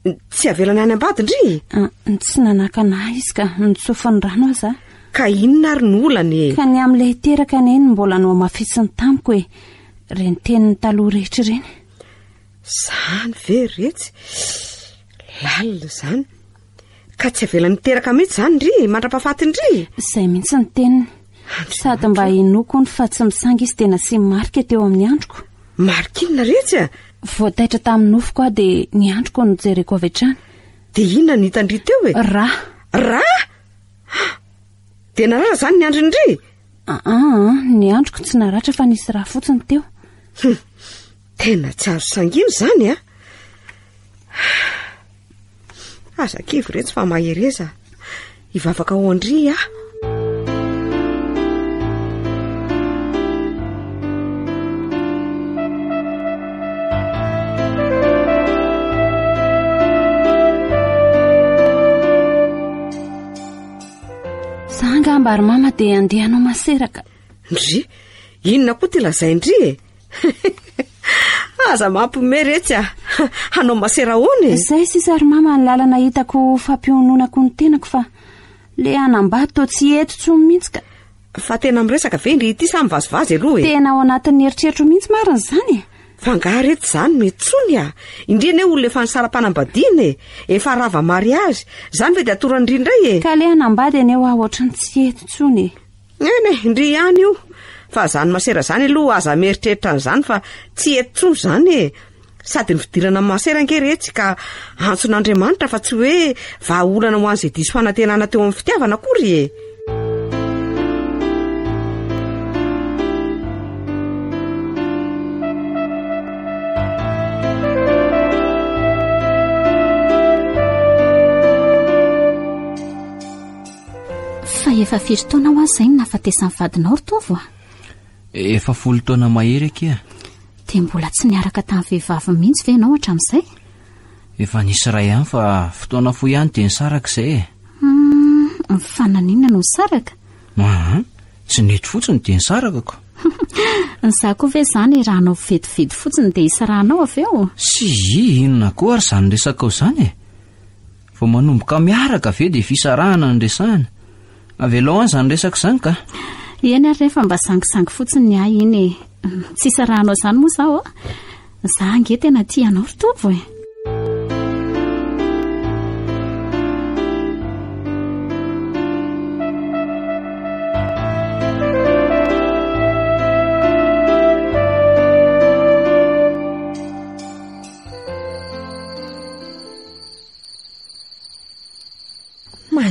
Tsy avelany any ambadin-dry? Ah, tsy nanakana ahy izy ka, nitsofany rano aza. Ka inona ary no olana e? Ka ny amin'ilay hiteraka anie no mbola nohamafisiny tamiko e. Ireny teniny taloha rehetra ireny. Izany ve retsy? Lalina izany. Ka tsy avelany hiteraka mihitsy izany ndry, mandra-pahafatiny-ndry? Izay mihitsy ny teniny. Sady mba hinoako hono fa tsy misangy izy dia nasiany marika teo amin'ny androko. Marika inona retsy a? Vao taitra tamin'ny nofiko aho dia ny androko no jereko avy hatrany. Dia inona no hitan-dry teo e? Rà. Rà? Dia naratra izany ny andrin-dry? Aa, ny androko tsy naratra fa nisy rà fotsiny teo. Hum, tena tsy azo sangiana izany a! Aza kivy retsy fa mahereza. Hivavaka ho an-dry aho. Za angamba ry mama dia andeha hanao maseraka. Ndry, inona koa ty lazain-dry e? Aza mampiomehy retsy a! Hanao masera ahoana e? Izay sisa ry mama ny lalana hitako fampiononako ny tenako fa le hanambady toa tsy eto intsony mihitsy ka. Fa tena miresaka ve ndry ity sa mivazivazy aloha e? Tena ao anatin'ny eritreritro mihitsy marina izany e! Fa angaha retsy izany mety intsony a! Indry anie olona efa nisara-panambadiana e! Efa rava mariazy, izany ve dia atoran-dry indray e? Ka le hanambady anie hoa ohatran'ny tsy eto intsony e! Eny e, ndry ihany io. Fa zany masera zany aloha aza mieritreritra an'izany fa tsy hety tsony zany e. Sady ny fidirana amin'ny masera ange retsy ka antson'Andriamanitra fa tsy hoe vahaolana ho an'izay diso fanantenana teo amin'ny fitiavana akory e. Fa efa firy taona hoa izay no nahafatesan'ny vadinao ry Tovo a? Efa folo taona mahery akia. Dia mbola tsy niaraka tamin'ny vehivavy mihitsy ve ianao hatramin'izay? Efa nisy iray ihany fa fotoana fohy ihany dia nisaraka izay e. Hmm, fa naninona no nisaraka? Aa, tsy nety fotsiny dia nisaraka ko. Izaho koa ve izany rahanao vetivety fotsiny dia hisarahanao avy eo? Sy inona koa ary izany resakao izany e? Vao manomboka miaraka ve dia fisarahana no resahana? Avelao any izany resaka izany ka. Eny ary re fa mba sangisangy fotsiny ny ahy iny e. Tsy isarahanao izany moa izaho a. Izaho ange tena tia anao ry Tovo e.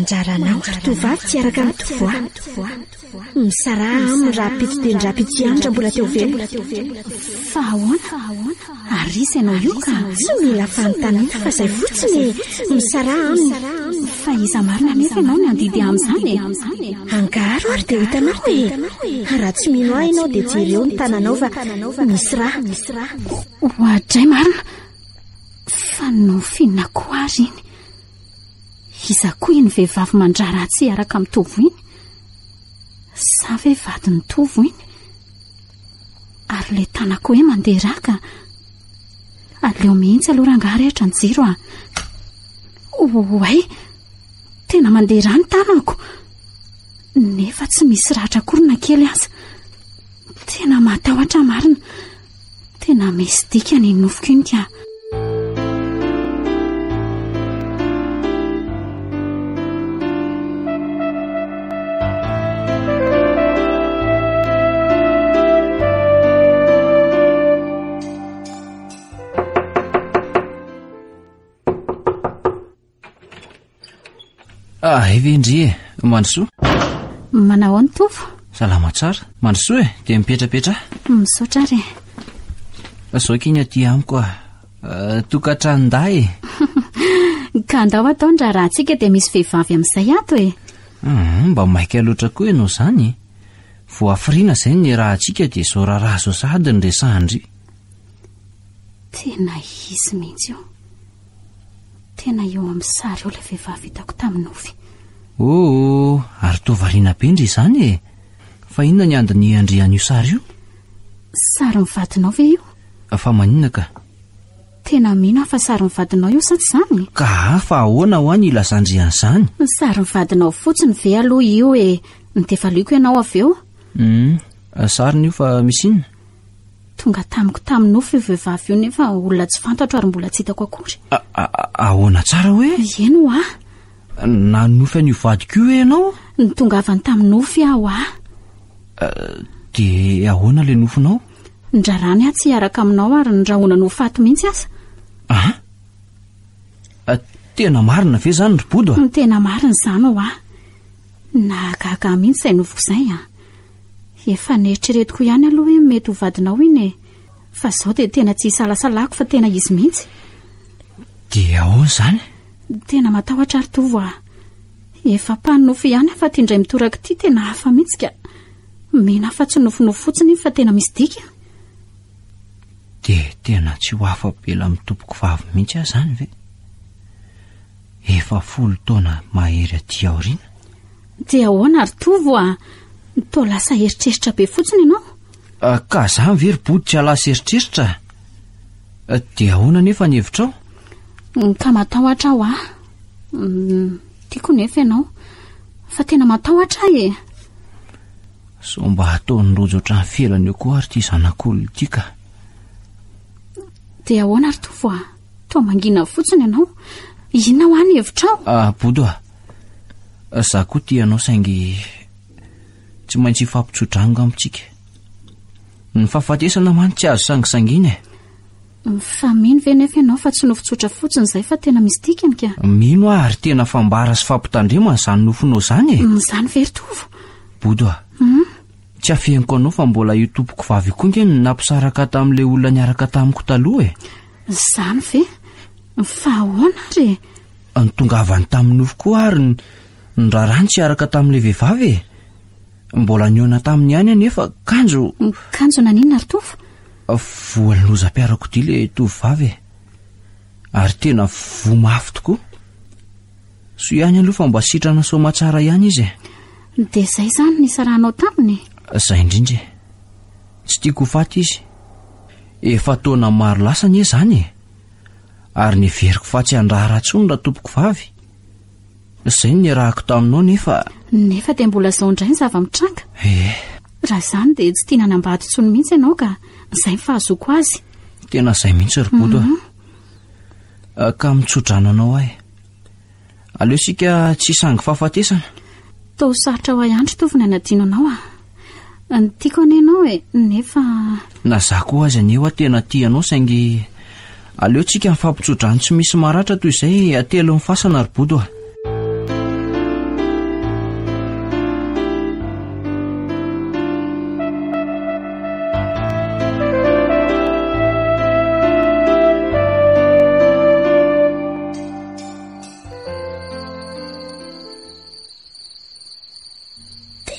Mandrara anao ry tovovavy tsy hiaraka amin'ny tovoahy. Misaraha aminy rahampitso dia ny rahampitso ihany raha mbola teo velona. Fa ahoana? Ary iza ianao io ka? Tsy mila fanontaniana fa izay fotsiny e! Misaraha aminy. Fa iza marina anefa ianao no handidy amin'izany e? Angaro ary dia ho hitanao e! Raha tsy mino ahy ianao dia jereo ny tananao fa misy rà. Oadray marina! Fa nofy inona koa ary iny? Iza koa iny vehivavy mandrara ahy tsy hiaraka amin'i Tovo iny? Sa ve vadin'i Tovo iny? Ary ilay tanako hoe mandeha rà ka. Aleo mihitsy aloha rangahy rehitra ny jiro a. Oay! Tena mandeha rà ny tanako. Nefa tsy misy ratra akory na kely aza. Tena matahotra marina. Tena misy dikany iny nofiko iny ka. Ah, hay ve ndry e, mandrosoa. Manahoana Tovo? Salama tsara. Mandrosoa e, dia mipetrapetraha. Misaotra ary e. Zao kiny aty amiko ah. Eh, tokantranon-dahy e. Ka andao atao ny raharahantsika dia misy vehivavy amin'izay ato e. Hmm, mba maika loatra koa ianao izany e. Voafirina izay ny rahantsika dia izao raharaha izao sahady ny resahan-dry. Tena izy mihitsy io. Tena eo amin'ny sary eo ilay vehivavy hitako tamin'ny nofy. Oh, ary toa variana be ndry izany e! Fa inona ny andinihan-dry an'io sary io? Sarin'ny vadinao ve io? Fa maninona ka? Tena mino aho fa sarin'ny vadinao io sa tsy izany? Ka fa ahoana hoa ny ilazan-dry an'izany? Ny sarin'ny vadinao fotsiny ve aloha io e? Dia valiako ianao avy eo. Hum, sariny io fa misy inona? Tonga tamiko tamin'ny nofy io vehivavy io nefa olona tsy fantatro ary mbola tsy hitako akory. Ahoana tsara hoe? Eny hoa. Nanonofy an'io vadiko io ve ianao? Nitongavany tamin'ny nofy aho hoa. Dia ahoana ilay nofinao? Ndrarany aho tsy hiaraka aminao ary nirahonany ho faty mihitsy aza. Aha. Tena marina ve izany ry Bodo a? Tena marina izany hoa. Nahagaga ahy mihitsy izay nofiko izay a. Efa neritreretiko ihany aloha hoe mety ho vadinao iny e. Fa izao dia tena tsy isalasalako fa tena izy mihitsy. Dia ahoana izany? Tena matahotra ry Tovo a. Efa mpanonofy ihany aho fa ity indray mitoraka ity tena hafa mihitsy ka. Mino aho fa tsy nofinofy fotsiny iny fa tena misy dikany. Dia tena tsy ho afa-bela amin'ny tompoko vavy mihitsy aho izany ve? Efa folo taona mahery aty aoriana. Dia ahoana ry Tovo a? Toa lasa eritreritra be fotsiny ianao. Ah, ka zany ve ry Body tsy hahalasa eritreritra? Ah, dia ahoana anefa ny hevitrao? Mm, ka matahotra aho ah. Mm, tiako nefa ianao. Fa tena matahotra aho e. Sao mba ataon'ny rojo ohatran'ny felana eo koa ary ity zanak'olona ity ka. Dia ahoana ry Tovo a? Toa mangina fotsiny ianao. Inona hoa ny hevitrao? Ah, Bodo a. Za koa tia anao saingy tsy maintsy hifampitso-drano angamba tsika. Ny fahafatesana mantsy tsy azo sangisangiana e. Fa mino ve nefa ianao fa tsy nofy tsotra fotsiny izay fa tena misy dikany ka? Mino aho ary tena fambara sy fampitandremana izany nofinao izany e. Izany ve ry Tovo? Bodo a. Hmm? Tsy afeniko anao fa mbola io tompoko vavy io koa nge no nampisaraka tamin'ilay olona niaraka tamiko taloha e. Izany ve? Fa ahoana ary e? Nitongavany tamin'ny nofy koa ary ny rarany tsy hiaraka tamin'ilay vehivavy e. Mbola nihaona taminy ihany anefa kanjo. Kanjo naninona ry Tovo? Voan'ny lozam-piarakodia ilay tovovavy e. Ary tena voa mafy tokoa. Soa ihany aloha fa mba sitrana soamatsara ihany izy e. Dia izay izany nisarahanao taminy? Izay indrindra e. Tsy tiako ho faty izy. Efa taona maro lasa anie izany e. Ary neveriko fa tsy handraharaha intsony ratompoko vavy. Izay no niarahako taminao nefa. Nefa dia mbola izao indray ny zava-mitranga. Ee. Raha izany dia tsy tiana hanambady intsony mihitsy ianao ka. Izay ny fahazoako azy. Tena izay mihitsy ry Bodo a. Mhm. Ka mitsodrano anao aho e. Aleo isika tsy hisangy fahafatesana. Toa sarotra ho ahy ihany ry Tovo ny hanadino anao a. Ny tiako anie ianao e, nefa. Na za koa aza anie hoa tena tia anao saingy aleo tsika mifampitsodrano tsy misy maratra toy izay atelin'ny fasana ry Bodo a.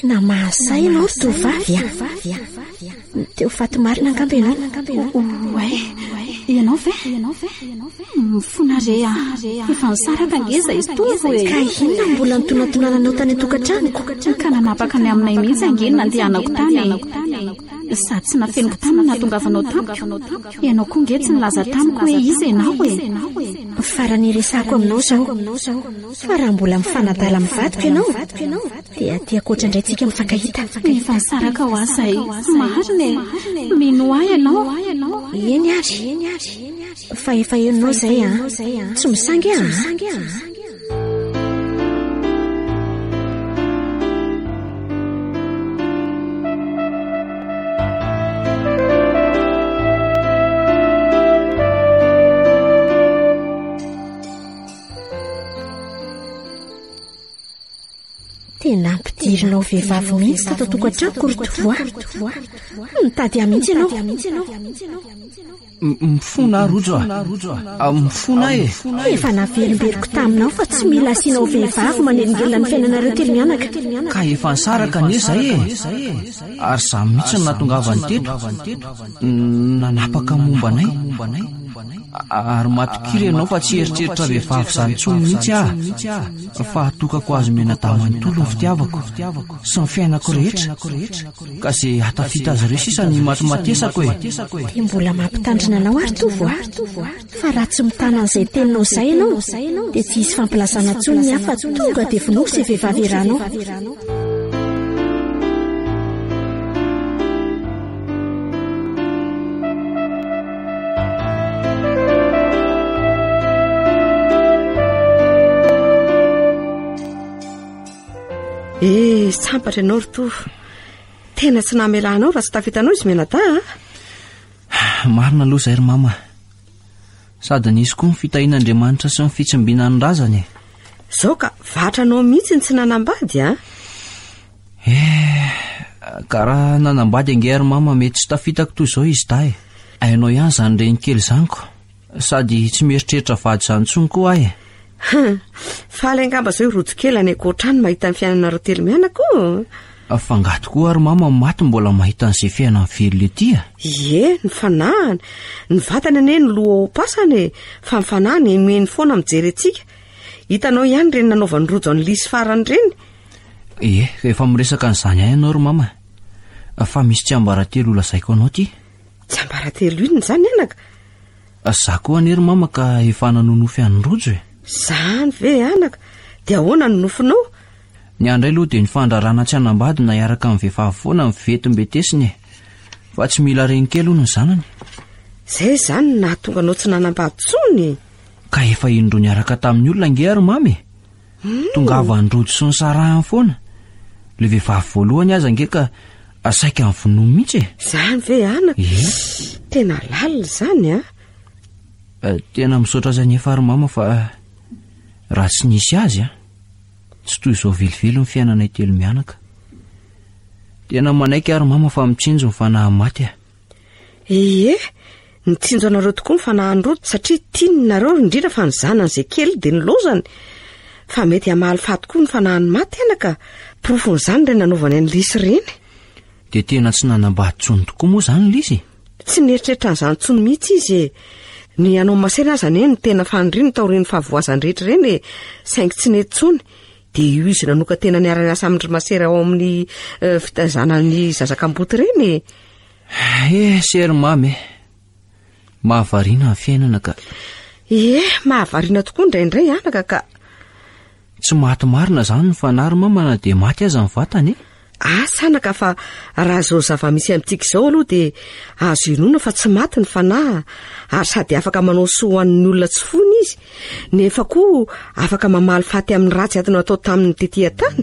Tena mahasahy ianao ry tovovavy a! Te ho faty marina angamba ianao. Oay, ianao ve? Mifona re a! Efa nisaraka ange izay izy Tovo e! Ka inona no mbola nitonantonananao tany an-tokantranoko? Ka nanapaka ny aminay mihitsy ange ny nandehanako tany e! Sady tsy nafeniko taminy ny nahatongavanao tamiko. Ianao koa nge tsy nilaza tamiko hoe iza ianao e! Farany iresahako aminao izao, fa raha mbola mifanadala amin'ny vadiko ianao, dia aty ankoatra indray tsika mifankahita. Efa nisaraka ho ahy izay, marina e! Minoa ahy ianao. Eny ary, fa efa henonao izay an! Tsy misangy aho an! Tena ampidirinao vehivavy mihitsy tato an-tokantranoko ry Tovo a. Mitady ahy mihitsy ianao. Mifona aho Rojo a! Mifona aho e! Efa naverimberiko taminao fa tsy mila asianao vehivavy manelingelina ny fiainanareo telo mianaka. Ka efa nisaraka anie izay e! Ary izaho mihitsy no nahatongavany teto, nanapaka momba anay. Ary matokia ianao fa tsy hieritreritra vehivavy izany intsony mihitsy aho, fa atokako azy mianadahy manontolo ny fitiavako sy ny fiainako rehetra. Ka ze ahatafita azy ireo sisa no imatimatesako e! Dia mbola mampitandrina anao ary Tovo a! Fa raha tsy mitana an'izay teninao izay ianao dia tsy hisy fampilazana intsony ny ahy fa tonga dia vonoiko izay vehivavy iarahanao. Eh, sambatra ianao ry Tovo. Tena tsy namela anao raha tsy tafitanao izy mianadahy a. Marina aloha izay ry mama. Sady nisy koa ny fitahian'Andriamanitra sy ny fitsimbinan'ny razany e. Zao ka vatra anao mihitsy ny tsy nanambady a. Eh, ka raha nanambady ange ry mama mety tsy tafitako toy izao izy dahy e. Hainao ihany izany renikely izany ko. Sady tsy mieritreritra vady izany intsony koa aho e. Hum, faly angamba zao i Rojo kely any ankoatra any mahita ny fiainanareo telo mianaka o. Fa angaha tokoa ary mama maty mbola mahita an'izay fiainan'ny velona ety a? Ie, ny fanahiny. Ny vatany anie no loha ao am-pasana e, fa ny fanahiny henoheno foana mijery antsika. Hitanao ihany ireny nanaovan'i Rojo an'i Lisy farany ireny. Ie, efa miresaka an'izany ihany ianao ry mama. Fa misy tsiambaratelo holazaiko anao ity. Tsiambaratelo inona izany anaka? Za koa anie ry mama ka efa nanonofy an'i Rojo e. Zany ve anaka? Dia ahoana ny nofinao? Ny ahy indray aloha dia ny fandrarana tsy hanambady na hiaraka amin'ny vehivavy foana ny vetimbetesiny e. Fa tsy mila renikely hono ny zanany. Zay izany no nahatonga anao tsy nanambady intsony? Ka efa indroa niaraka tamin'ny olona ange ary mama e. Tongavan'i Rojo sy ny sarahany foana. Ilay vehivavy voalohany aza ange ka saika nivonoiny mihitsy e. Izany ve anaka? Ie. Tena lalina izany a. Eh, tena misaotra azy anefa ry mama fa raha tsy nisy azy a, tsy toy izao velively ny fiainanay telo mianaka. Tena manaiky ary mama fa mitsinjo ny fanahy maty a. Ie, nitsinjo anareo tokoa ny fanahin'i Rojo satria tiany nareo indrindra fa ny zanany izay kely dia nilaozany. Fa mety hamaly faty koa ny fanahin'ny maty anaka, porofon'izany ireny nanaovany an'i Lisy ireny. Dia tena tsy nanambady intsony tokoa moa izany Lisy e? Tsy nieritreritra an'izany intsony mihitsy izy e. Ny hanao masera aza anie no tena faniriany taorian'ny fahavoazany rehetra ireny e, saingy tsy nety intsony. Dia io izy nanokan-tena niara-niasa amin-dry masera ao amin'ny fitaizana ny zaza kamboty ireny e. Eh, sery mamy e. Mahavariana ny fiainana ka. Ie, mahavariana tokoa indraindray anaka ka. Tsy maty marina izany ny fanahy ry mama na dia maty aza ny vatana e. Asa anaka fa raha izao zava-misy amintsika izao aloha dia azo inoana fa tsy maty ny fanahy ary sady afaka manao soa ho an'ny olona tsy foiny izy nefa koa afaka mamaly faty amin'ny ratsy ato natao taminy tety an-tany.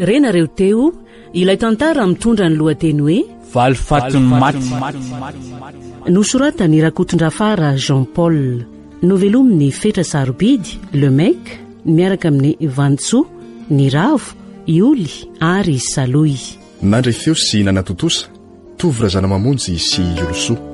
Renareo teo ilay tantara mitondra ny lohateny hoe. Valifatin'ny maty. Nosoratan'i Rakotondrafara Jean Paul. Novelomin'i Fetra Sarobidy, Le Mec, miaraka amin'i Vantsoa, Niravo, Ioly ary Salohy. Nandre feo sy nanatontosa, Tovo Razanamamonjy sy Iolosoa.